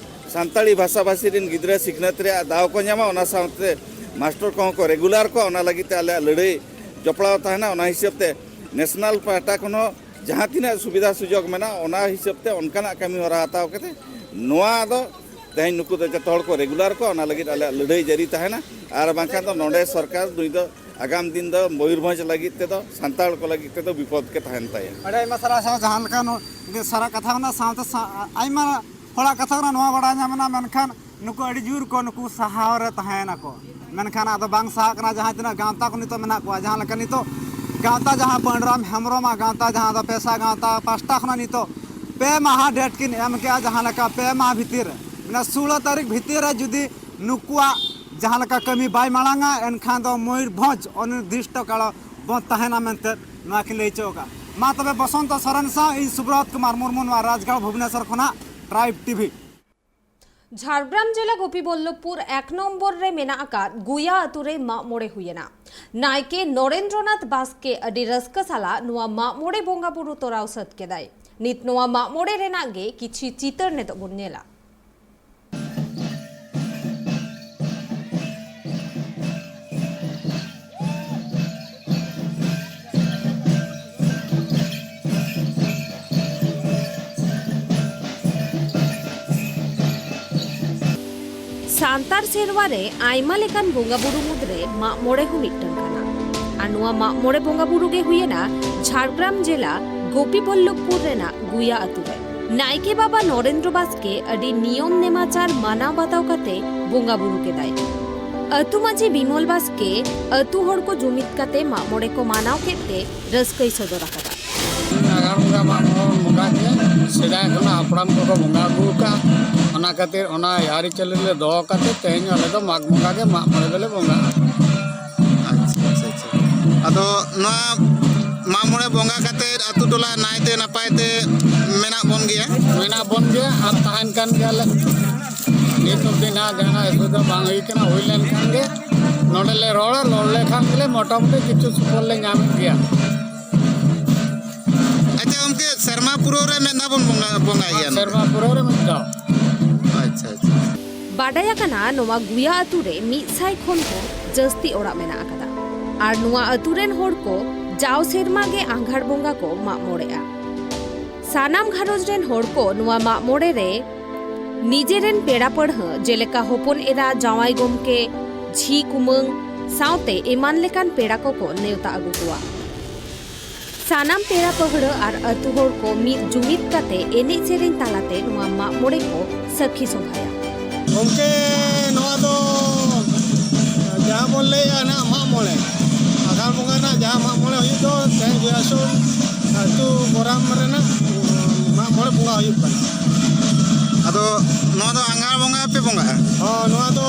ᱥᱟᱱᱛᱟᱲᱤ ᱵᱷᱟᱥᱟᱵᱷᱟᱥᱤ ᱨᱮᱱ ᱜᱤᱫᱽᱨᱟᱹ ᱥᱤᱠᱷᱱᱟᱹᱛ ᱨᱮᱭᱟᱜ ᱫᱟᱣ ᱠᱚ ᱧᱟᱢᱟ, ᱚᱱᱟ ᱥᱟᱶᱛᱮ ᱢᱟᱥᱴᱟᱨ ᱠᱚᱦᱚᱸ ᱠᱚ ᱨᱮᱜᱩᱞᱟᱨ ᱠᱚᱣᱟ, ᱚᱱᱟ ᱞᱟᱹᱜᱤᱫ ᱛᱮ ᱟᱞᱮᱭᱟᱜ ᱞᱟᱹᱲᱦᱟᱹᱭ ᱡᱚᱯᱲᱟᱣ ᱛᱟᱦᱮᱱᱟ᱾ ᱚᱱᱟ ᱦᱤᱥᱟᱹᱵ ᱛᱮ ᱱᱮᱥᱱᱟᱞ ᱯᱟᱦᱴᱟ ᱠᱷᱚᱱ ᱦᱚᱸ ᱡᱟᱦᱟᱸ ᱛᱤᱱᱟᱹᱜ ᱥᱩᱵᱤᱫᱷᱟ ᱥᱩᱡᱳᱜᱽ ᱢᱮᱱᱟᱜᱼᱟ, ᱚᱱᱟ ᱦᱤᱥᱟᱹᱵ ᱛᱮ ᱚᱱᱠᱟᱱᱟᱜ ᱠᱟᱹᱢᱤ ᱦᱚᱨᱟ ᱦᱟᱛᱟᱣ ᱠᱟᱛᱮ ᱱᱚᱣᱟ ᱫᱚ ᱛᱮᱦᱮᱧ ᱱᱩᱠᱩ ᱫᱚ ᱡᱚᱛᱚ ᱦᱚᱲ ᱠᱚ ᱨᱮᱜᱩᱞᱟᱨ ᱠᱚᱣᱟ, ᱚᱱᱟ ᱞᱟᱹᱜᱤᱫ ᱟᱞᱮᱭᱟᱜ ᱞᱟᱹᱲᱦᱟᱹᱭ ᱡᱟᱹᱨᱤ ᱛᱟᱦᱮᱱᱟ᱾ ᱟᱨ ᱵᱟᱝᱠᱷᱟᱱ ᱫᱚ ᱱᱚᱰᱮ ᱥᱚᱨᱠᱟᱨ ᱱᱩᱭ ᱫᱚ ᱟᱜᱟᱢ ᱫᱤᱱ ᱫᱚ ᱢᱚᱭᱩᱨᱵᱷᱚᱸᱡᱽ ᱞᱟᱹᱜᱤᱫ ᱛᱮᱫᱚ, ᱥᱟᱱᱛᱟᱲ ᱠᱚ ᱞᱟᱹᱜᱤᱫ ᱛᱮᱫᱚ ᱵᱤᱯᱚᱫ ᱜᱮ ᱛᱟᱦᱮᱱ ᱛᱟᱭᱟ᱾ ᱟᱹᱰᱤ ᱟᱭᱢᱟ ᱥᱟᱨᱦᱟᱣ ᱥᱟᱨ, ᱡᱟᱦᱟᱸ ᱞᱮᱠᱟ ᱱᱚ-, ᱥᱟᱨᱟᱜ ᱠᱟᱛᱷᱟ ᱠᱟᱱᱟ, ᱥᱟᱶᱛᱮ ᱥᱟ-, ᱟᱭᱢᱟ ᱦᱚᱲᱟᱜ ᱠᱟᱛᱷᱟ ᱠᱟᱱᱟ, ᱱᱚᱣᱟ ᱵᱟᱲᱟᱭ ᱧᱟᱢ ᱮᱱᱟ᱾ ᱢᱮᱱᱠᱷᱟᱱ ᱱᱩᱠᱩ ᱟᱹᱰᱤ ᱡᱳᱨ ᱠᱚ ᱱᱩᱠᱩ ᱥᱟᱦᱟᱣ ᱨᱮ ᱛᱟᱦᱮᱸᱭᱮᱱᱟᱠᱚ, ᱢᱮᱱᱠᱷᱟᱱ ᱟᱫᱚ ᱵᱟᱝ ᱥᱟᱦᱟᱜ ᱠᱟᱱᱟ᱾ ᱡᱟᱦᱟᱸ ᱛᱤᱱᱟᱹᱜ ᱜᱟᱶᱛᱟ ᱠᱚ ᱱᱤᱛᱚᱜ ᱢᱮᱱᱟᱜ ᱠᱚᱣᱟ, ᱡᱟᱦᱟᱸ ᱞᱮᱠᱟ ᱱᱤᱛᱚᱜ ᱜᱟᱶᱛᱟ ᱡᱟᱦᱟᱸ ᱯᱟᱹᱱᱰᱨᱟᱢ ᱦᱮᱢᱵᱨᱚᱢᱟᱜ ᱜᱟᱶᱛᱟ, ᱡᱟᱦᱟᱸ ᱫᱚ ᱯᱮᱥᱟ ᱜᱟᱶᱛᱟ ᱯᱟᱥᱴᱟ ᱠᱷᱚᱱᱟᱜ ᱱᱤᱛᱚᱜ ᱯᱮ ᱢᱟᱦᱟ ᱰᱮᱴ ᱠᱤᱱ ᱮᱢ ᱠᱮᱜᱼᱟ, ᱡᱟᱦᱟᱸ ᱞᱮᱠᱟ ᱯᱮ ᱢᱟᱦᱟ ᱵᱷᱤᱛᱤᱨ ᱨᱮ, ᱢᱟᱱᱮ ᱥᱳᱞᱳ ᱛᱟᱹᱨᱤᱠᱷ ᱵᱷᱤᱛᱤᱨ ᱨᱮ ᱡᱩᱫᱤ ᱱᱩᱠᱩᱣᱟᱜ ᱡᱟᱦᱟᱸ ᱞᱮᱠᱟ ᱠᱟᱹᱢᱤ ᱵᱟᱭ ᱢᱟᱲᱟᱝᱟ, ᱮᱱᱠᱷᱟᱱ ᱫᱚ ᱢᱚᱭᱩᱨᱵᱷᱚᱸᱡᱽ ᱚᱱᱤᱨᱫᱤᱥᱴᱚ ᱠᱟᱞ ᱵᱚᱱᱫᱷ ᱛᱟᱦᱮᱱᱟ ᱢᱮᱱᱛᱮ ᱱᱚᱣᱟ ᱠᱤᱱ ᱞᱟᱹᱭ ᱦᱚᱪᱚ ᱟᱠᱟᱫᱼᱟ᱾ ᱢᱟ ᱛᱚᱵᱮ ᱵᱚᱥᱚᱱᱛᱚ ᱥᱚᱨᱮᱱ ᱥᱟᱶ ᱤᱧ ᱥᱩᱵᱨᱚᱛ ᱠᱩᱢᱟᱨ ᱢᱩᱨᱢᱩ, ᱱᱚᱣᱟ ᱨᱟᱡᱽᱜᱟᱲ ᱵᱷᱩᱵᱽᱱᱮᱥᱚᱨ ᱠᱷᱚᱱᱟᱜ ᱴᱨᱟᱭᱤᱵᱽ ᱴᱤᱵᱷᱤ᱾ ᱡᱷᱟᱲᱜᱨᱟᱢ ᱡᱮᱞᱟ ᱜᱳᱯᱤᱵᱚᱞᱞᱚᱵᱷᱯᱩᱨ ᱮᱠ ᱱᱚᱢᱵᱚᱨ ᱨᱮ ᱢᱮᱱᱟᱜ ᱟᱠᱟᱫ ᱜᱩᱭᱟ ᱟᱹᱛᱩ ᱨᱮ ᱢᱟᱜ ᱢᱚᱬᱮ ᱦᱩᱭᱮᱱᱟ᱾ ᱱᱟᱭᱠᱮ ᱱᱚᱨᱮᱱᱫᱨᱚᱱᱟᱛᱷ ᱵᱟᱥᱠᱮ ᱟᱹᱰᱤ ᱨᱟᱹᱥᱠᱟᱹ ᱥᱟᱞᱟᱜ ᱱᱚᱣᱟ ᱢᱟᱜ ᱢᱚᱬᱮ ᱵᱚᱸᱜᱟ ᱵᱩᱨᱩ ᱛᱚᱨᱟᱣ ᱥᱟᱹᱛ ᱠᱮᱫᱟᱭ᱾ ᱱᱤᱛ ᱱᱚᱣᱟ ᱢᱟᱜ ᱢᱚᱬᱮ ᱨᱮᱱᱟᱜ ᱜᱮ ᱠᱤᱪᱷᱤ ᱪᱤᱛᱟᱹᱨ ᱱᱤᱛᱚᱜ ᱵᱚᱱ ᱧᱮᱞᱟ᱾ ᱥᱟᱱᱛᱟᱲ ᱥᱮᱨᱣᱟ ᱨᱮ ᱟᱭᱢᱟ ᱞᱮᱠᱟᱱ ᱵᱚᱸᱜᱟ ᱵᱩᱨᱩ ᱢᱩᱫᱽᱨᱮ ᱢᱟᱜ ᱢᱚᱬᱮ ᱦᱚᱸ ᱢᱤᱫᱴᱟᱝ ᱠᱟᱱᱟ᱾ ᱟᱨ ᱱᱚᱣᱟ ᱢᱟᱜ ᱢᱚᱬᱮ ᱵᱚᱸᱜᱟ ᱵᱩᱨᱩ ᱜᱮ ᱦᱩᱭᱮᱱᱟ ᱡᱷᱟᱲᱜᱨᱟᱢ ᱡᱮᱞᱟ ᱜᱳᱯᱤᱵᱚᱞᱞᱚᱵᱷᱯᱩᱨ ᱨᱮᱱᱟᱜ ᱜᱩᱭᱟ ᱟᱹᱛᱩ ᱨᱮ᱾ ᱱᱟᱭᱠᱮ ᱵᱟᱵᱟ ᱱᱚᱨᱮᱱᱫᱨᱚ ᱵᱟᱥᱠᱮ ᱟᱹᱰᱤ ᱱᱤᱭᱚᱢ ᱱᱮᱢᱟᱪᱟᱨ ᱢᱟᱱᱟᱣ ᱵᱟᱛᱟᱣ ᱠᱟᱛᱮ ᱵᱚᱸᱜᱟ ᱵᱩᱨᱩ ᱠᱮᱫᱟᱭ᱾ ᱟᱹᱛᱩ ᱢᱟᱹᱡᱷᱤ ᱵᱤᱢᱚᱞ ᱵᱟᱥᱠᱮ ᱟᱹᱛᱩ ᱦᱚᱲ ᱠᱚ ᱡᱩᱢᱤᱫ ᱠᱟᱛᱮ ᱢᱟᱜ ᱢᱚᱬᱮ ᱠᱚ ᱢᱟᱱᱟᱣ ᱠᱮᱫ ᱛᱮ ᱨᱟᱹᱥᱠᱟᱹᱭ ᱥᱚᱫᱚᱨ ᱟᱠᱟᱫᱟ᱾ ᱟᱜᱷᱟᱬ ᱵᱚᱸᱜᱟ ᱢᱟᱜ ᱢᱚᱬᱮ ᱵᱚᱸᱜᱟ ᱜᱮ ᱥᱮᱫᱟᱭ ᱠᱷᱚᱱᱟᱜ ᱦᱟᱯᱲᱟᱢ ᱠᱚᱠᱚ ᱵᱚᱸᱜᱟ ᱟᱹᱜᱩ ᱟᱠᱟᱫᱼᱟ᱾ ᱚᱱᱟ ᱠᱷᱟᱹᱛᱤᱨ ᱚᱱᱟ ᱟᱹᱨᱤᱪᱟᱹᱞᱤ ᱞᱮ ᱫᱚᱦᱚ ᱠᱟᱛᱮ ᱛᱮᱦᱮᱧ ᱟᱞᱮ ᱫᱚ ᱢᱟᱜᱽ ᱵᱚᱸᱜᱟ ᱜᱮ ᱢᱟᱜ ᱢᱚᱬᱮ ᱫᱚᱞᱮ ᱵᱚᱸᱜᱟᱜᱼᱟ᱾ ᱟᱪᱪᱷᱟ, ᱟᱪᱪᱷᱟ, ᱟᱪᱪᱷᱟ᱾ ᱟᱫᱚ ᱱᱚᱣᱟ ᱢᱟᱜ ᱢᱚᱬᱮ ᱵᱚᱸᱜᱟ ᱠᱟᱛᱮ ᱟᱹᱛᱩ ᱴᱚᱞᱟ ᱱᱟᱭᱛᱮ ᱱᱟᱯᱟᱭ ᱛᱮ ᱢᱮᱱᱟᱜ ᱵᱚᱱ ᱜᱮᱭᱟ? ᱢᱮᱱᱟᱜ ᱵᱚᱱ ᱜᱮᱭᱟ ᱟᱨ ᱛᱟᱦᱮᱱ ᱠᱟᱱ ᱜᱮᱭᱟᱞᱮ᱾ ᱱᱤᱛ ᱚᱵᱫᱤ ᱱᱟᱦᱟᱜ ᱡᱟᱦᱟᱱᱟᱜ ᱚᱥᱩᱵᱤᱫᱷᱟ ᱵᱟᱝ ᱦᱩᱭ ᱠᱟᱱᱟ, ᱦᱩᱭ ᱞᱮᱱᱠᱷᱟᱱ ᱜᱮ ᱱᱚᱰᱮ ᱞᱮ ᱨᱚᱲᱟ, ᱨᱚᱲ ᱞᱮᱠᱷᱟᱱ ᱜᱮᱞᱮ ᱢᱚᱴᱟᱢᱩᱴᱤ ᱠᱤᱪᱷᱩ ᱥᱩᱯᱷᱚᱞ ᱞᱮ ᱧᱟᱢᱮᱫ ᱜᱮᱭᱟ᱾ ᱟᱪᱪᱷᱟ ᱜᱚᱢᱠᱮ, ᱥᱮᱨᱢᱟ ᱯᱩᱨᱟᱹᱣ ᱨᱮ ᱢᱤᱫ ᱫᱷᱟᱣ ᱵᱚᱱ ᱵᱚᱸᱜᱟ, ᱵᱚᱸᱜᱟᱭ ᱜᱮᱭᱟ? ᱥᱮᱨᱢᱟ ᱯᱩᱨᱟᱹᱣ ᱨᱮ ᱢᱤᱫ ᱫᱷᱟᱣ᱾ ᱟᱪᱪᱷᱟ, ᱟᱪᱪᱷᱟ᱾ ᱵᱟᱰᱟᱭ ᱟᱠᱟᱱᱟ, ᱱᱚᱣᱟ ᱜᱩᱭᱟ ᱟᱹᱛᱩ ᱨᱮ ᱢᱤᱫ ᱥᱟᱭ ᱠᱷᱚᱱ ᱦᱚᱸ ᱡᱟᱹᱥᱛᱤ ᱚᱲᱟᱜ ᱢᱮᱱᱟᱜ ᱟᱠᱟᱫᱟ᱾ ᱟᱨ ᱱᱚᱣᱟ ᱟᱹᱛᱩ ᱨᱮᱱ ᱦᱚᱲ ᱠᱚ ᱡᱟᱣ ᱥᱮᱨᱢᱟ ᱜᱮ ᱟᱸᱜᱷᱟᱲ ᱵᱚᱸᱜᱟ ᱠᱚ ᱢᱟᱜ ᱢᱚᱬᱮᱜᱼᱟ᱾ ᱥᱟᱱᱟᱢ ᱜᱷᱟᱨᱚᱸᱡᱽ ᱨᱮᱱ ᱦᱚᱲ ᱠᱚ ᱱᱚᱣᱟ ᱢᱟᱜ ᱢᱚᱬᱮ ᱨᱮ ᱱᱤᱡᱮᱨᱮᱱ ᱯᱮᱲᱟ ᱯᱟᱹᱲᱦᱟᱹ, ᱡᱮᱞᱮᱠᱟ ᱦᱚᱯᱚᱱ ᱮᱨᱟ, ᱡᱟᱶᱟᱭ ᱜᱚᱢᱠᱮ, ᱡᱷᱤ ᱠᱩᱢᱟᱹᱝ ᱥᱟᱶᱛᱮ ᱮᱢᱟᱱ ᱞᱮᱠᱟᱱ ᱯᱮᱲᱟ ᱠᱚᱠᱚ ᱱᱮᱣᱛᱟ ᱟᱹᱜᱩ ᱠᱚᱣᱟ᱾ ᱥᱟᱱᱟᱢ ᱯᱮᱲᱟ ᱯᱟᱹᱦᱲᱟᱹ ᱟᱨ ᱟᱹᱛᱩ ᱦᱚᱲ ᱠᱚ ᱢᱤᱫ ᱡᱩᱢᱤᱫ ᱠᱟᱛᱮ ᱮᱱᱮᱡ ᱥᱮᱨᱮᱧ ᱛᱟᱞᱟᱛᱮ ᱱᱚᱣᱟ ᱢᱟᱜ ᱢᱚᱬᱮ ᱠᱚ ᱥᱟᱹᱠᱷᱤ ᱥᱚᱵᱷᱟᱭᱟ᱾ ᱜᱚᱢᱠᱮ, ᱱᱚᱣᱟ ᱫᱚ ᱡᱟᱦᱟᱸ ᱵᱚᱱ ᱞᱟᱹᱭᱮᱫᱼᱟ ᱱᱟᱜ ᱢᱟᱜ ᱢᱚᱬᱮ, ᱟᱜᱷᱟᱬ ᱵᱚᱸᱜᱟ ᱨᱮᱱᱟᱜ ᱡᱟᱦᱟᱸ ᱢᱟᱜ ᱢᱚᱬᱮ ᱦᱩᱭᱩᱜ ᱫᱚ, ᱛᱮᱦᱮᱧ ᱡᱚᱭᱟᱥᱳᱞ ᱟᱹᱛᱩ ᱜᱚᱨᱟᱢ ᱨᱮᱱᱟᱜ ᱢᱟᱜ ᱢᱚᱬᱮ ᱵᱚᱸᱜᱟ ᱦᱩᱭᱩᱜ ᱠᱟᱱᱟ᱾ ᱟᱫᱚ ᱱᱚᱣᱟ ᱫᱚ ᱟᱸᱜᱷᱟᱬ ᱵᱚᱸᱜᱟ ᱯᱮ ᱵᱚᱸᱜᱟᱜᱼᱟ? ᱦᱚᱸ, ᱱᱚᱣᱟ ᱫᱚ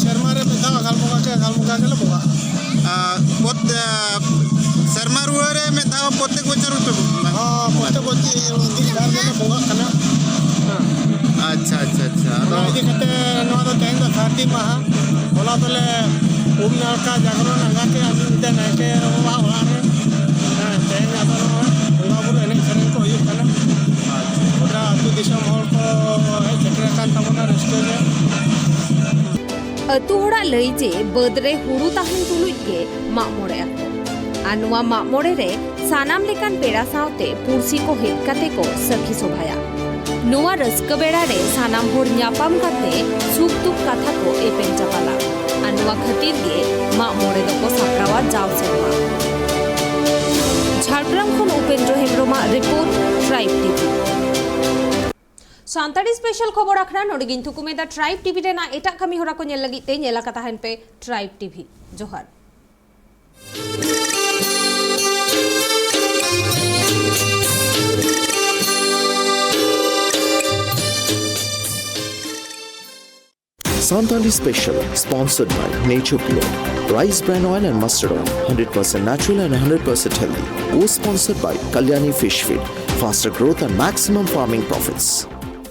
ᱥᱮᱨᱢᱟ ᱨᱮ ᱢᱤᱫ ᱫᱷᱟᱣ ᱟᱜᱷᱟᱬ ᱵᱚᱸᱜᱟ ᱜᱮ, ᱟᱜᱷᱟᱬ ᱵᱚᱸᱜᱟ ᱜᱮᱞᱮ ᱵᱚᱸᱜᱟᱜᱼᱟ᱾ ᱟᱨ ᱯᱨᱚᱛ-, ᱟᱨ ᱥᱮᱨᱢᱟ ᱨᱩᱣᱟᱹᱲ ᱨᱮ ᱢᱤᱫ ᱫᱷᱟᱣ ᱯᱨᱚᱛᱮᱠ ᱵᱚᱪᱷᱚᱨ ᱜᱮᱯᱮ ᱵᱚᱸᱜᱟᱜᱼᱟ? ᱦᱚᱸ, ᱯᱨᱚᱛᱮᱠ ᱵᱚᱪᱷᱚᱨ ᱢᱤᱫ ᱵᱟᱨ ᱜᱮᱞᱮ ᱵᱚᱸᱜᱟᱜ ᱠᱟᱱᱟ᱾ ᱦᱮᱸ᱾ ᱟᱪᱪᱷᱟ, ᱟᱪᱪᱷᱟ, ᱟᱪᱪᱷᱟ᱾ ᱟᱫᱚ ᱚᱱᱟ ᱤᱫᱤ ᱠᱟᱛᱮ ᱱᱚᱣᱟ ᱫᱚ ᱛᱮᱦᱮᱧ ᱫᱚ ᱥᱟᱹᱨᱫᱤ ᱢᱟᱦᱟ᱾ ᱦᱚᱞᱟ ᱫᱚᱞᱮ ᱩᱢ ᱱᱟᱲᱠᱟ ᱡᱟᱜᱽᱨᱚᱱ ᱟᱸᱜᱟ ᱠᱮᱜᱼᱟ ᱢᱤᱫ ᱧᱤᱫᱟᱹ ᱱᱟᱭᱠᱮ ᱵᱟᱵᱟ ᱚᱲᱟᱜ ᱨᱮ᱾ ᱦᱮᱸ, ᱛᱮᱦᱮᱧ ᱟᱫᱚ ᱱᱚᱜᱼᱚᱭ ᱵᱚᱸᱜᱟ ᱵᱩᱨᱩ ᱮᱱᱮᱡ ᱥᱮᱨᱮᱧ ᱠᱚ ᱦᱩᱭᱩᱜ ᱠᱟᱱᱟ᱾ ᱜᱚᱴᱟ ᱟᱹᱛᱩ ᱫᱤᱥᱚᱢ ᱦᱚᱲ ᱠᱚ ᱦᱮᱡ ᱥᱮᱴᱮᱨ ᱟᱠᱟᱱ ᱛᱟᱵᱚᱱᱟ ᱨᱟᱹᱥᱠᱟᱹ ᱜᱮ᱾ ᱟᱹᱛᱩ ᱦᱚᱲᱟᱜ ᱞᱟᱹᱭ ᱡᱮ ᱵᱟᱹᱫᱽ ᱨᱮ ᱦᱩᱲᱩ ᱛᱟᱦᱮᱱ ᱛᱩᱞᱩᱡ ᱜᱮ ᱢᱟᱜ ᱢᱚᱬᱮ ᱟᱠᱚ᱾ ᱟᱨ ᱱᱚᱣᱟ ᱢᱟᱜ ᱢᱚᱬᱮ ᱨᱮ ᱥᱟᱱᱟᱢ ᱞᱮᱠᱟᱱ ᱯᱮᱲᱟ ᱥᱟᱶᱛᱮ ᱯᱩᱲᱥᱤ ᱠᱚ ᱦᱮᱡ ᱠᱟᱛᱮ ᱠᱚ ᱥᱟᱹᱠᱷᱤ ᱥᱚᱵᱷᱟᱭᱟ᱾ ᱱᱚᱣᱟ ᱨᱟᱹᱥᱠᱟᱹ ᱵᱮᱲᱟ ᱨᱮ ᱥᱟᱱᱟᱢ ᱦᱚᱲ ᱧᱟᱯᱟᱢ ᱠᱟᱛᱮ ᱥᱩᱠ ᱫᱩᱠ ᱠᱟᱛᱷᱟ ᱠᱚ ᱮᱯᱮᱢ ᱪᱟᱯᱟᱞᱟ᱾ ᱟᱨ ᱱᱚᱣᱟ ᱠᱷᱟᱹᱛᱤᱨ ᱜᱮ ᱢᱟᱜ ᱢᱚᱬᱮ ᱫᱚᱠᱚ ᱥᱟᱯᱲᱟᱣᱟ ᱡᱟᱣ ᱥᱮᱨᱢᱟ᱾ ᱡᱷᱟᱲᱜᱨᱟᱢ ᱠᱷᱚᱱ ᱩᱯᱮᱱᱫᱨᱚ ᱦᱮᱢᱵᱨᱚᱢᱟᱜ report, Tribe TV᱾ Santali special ᱠᱷᱚᱵᱚᱨ ᱟᱠᱷᱲᱟ ᱱᱚᱰᱮ ᱜᱤᱧ ᱛᱷᱩᱠᱩᱢᱮᱫᱟ᱾ Tribe TV ᱨᱮᱱᱟᱜ ᱮᱴᱟᱜ ᱠᱟᱹᱢᱤ ᱦᱚᱨᱟ ᱠᱚ ᱧᱮᱞ ᱞᱟᱹᱜᱤᱫ ᱛᱮ ᱧᱮᱞ ᱟᱠᱟ ᱛᱟᱦᱮᱱ ᱯᱮ Tribe TV᱾ ᱡᱚᱦᱟᱨ᱾ Santali Special, sponsored by Nature Pure, Rice Bran Oil and Mustard Oil, hundred percent natural and hundred percent healthy. Co-sponsored by Kalyani Fish Feed, faster growth and maximum farming profits.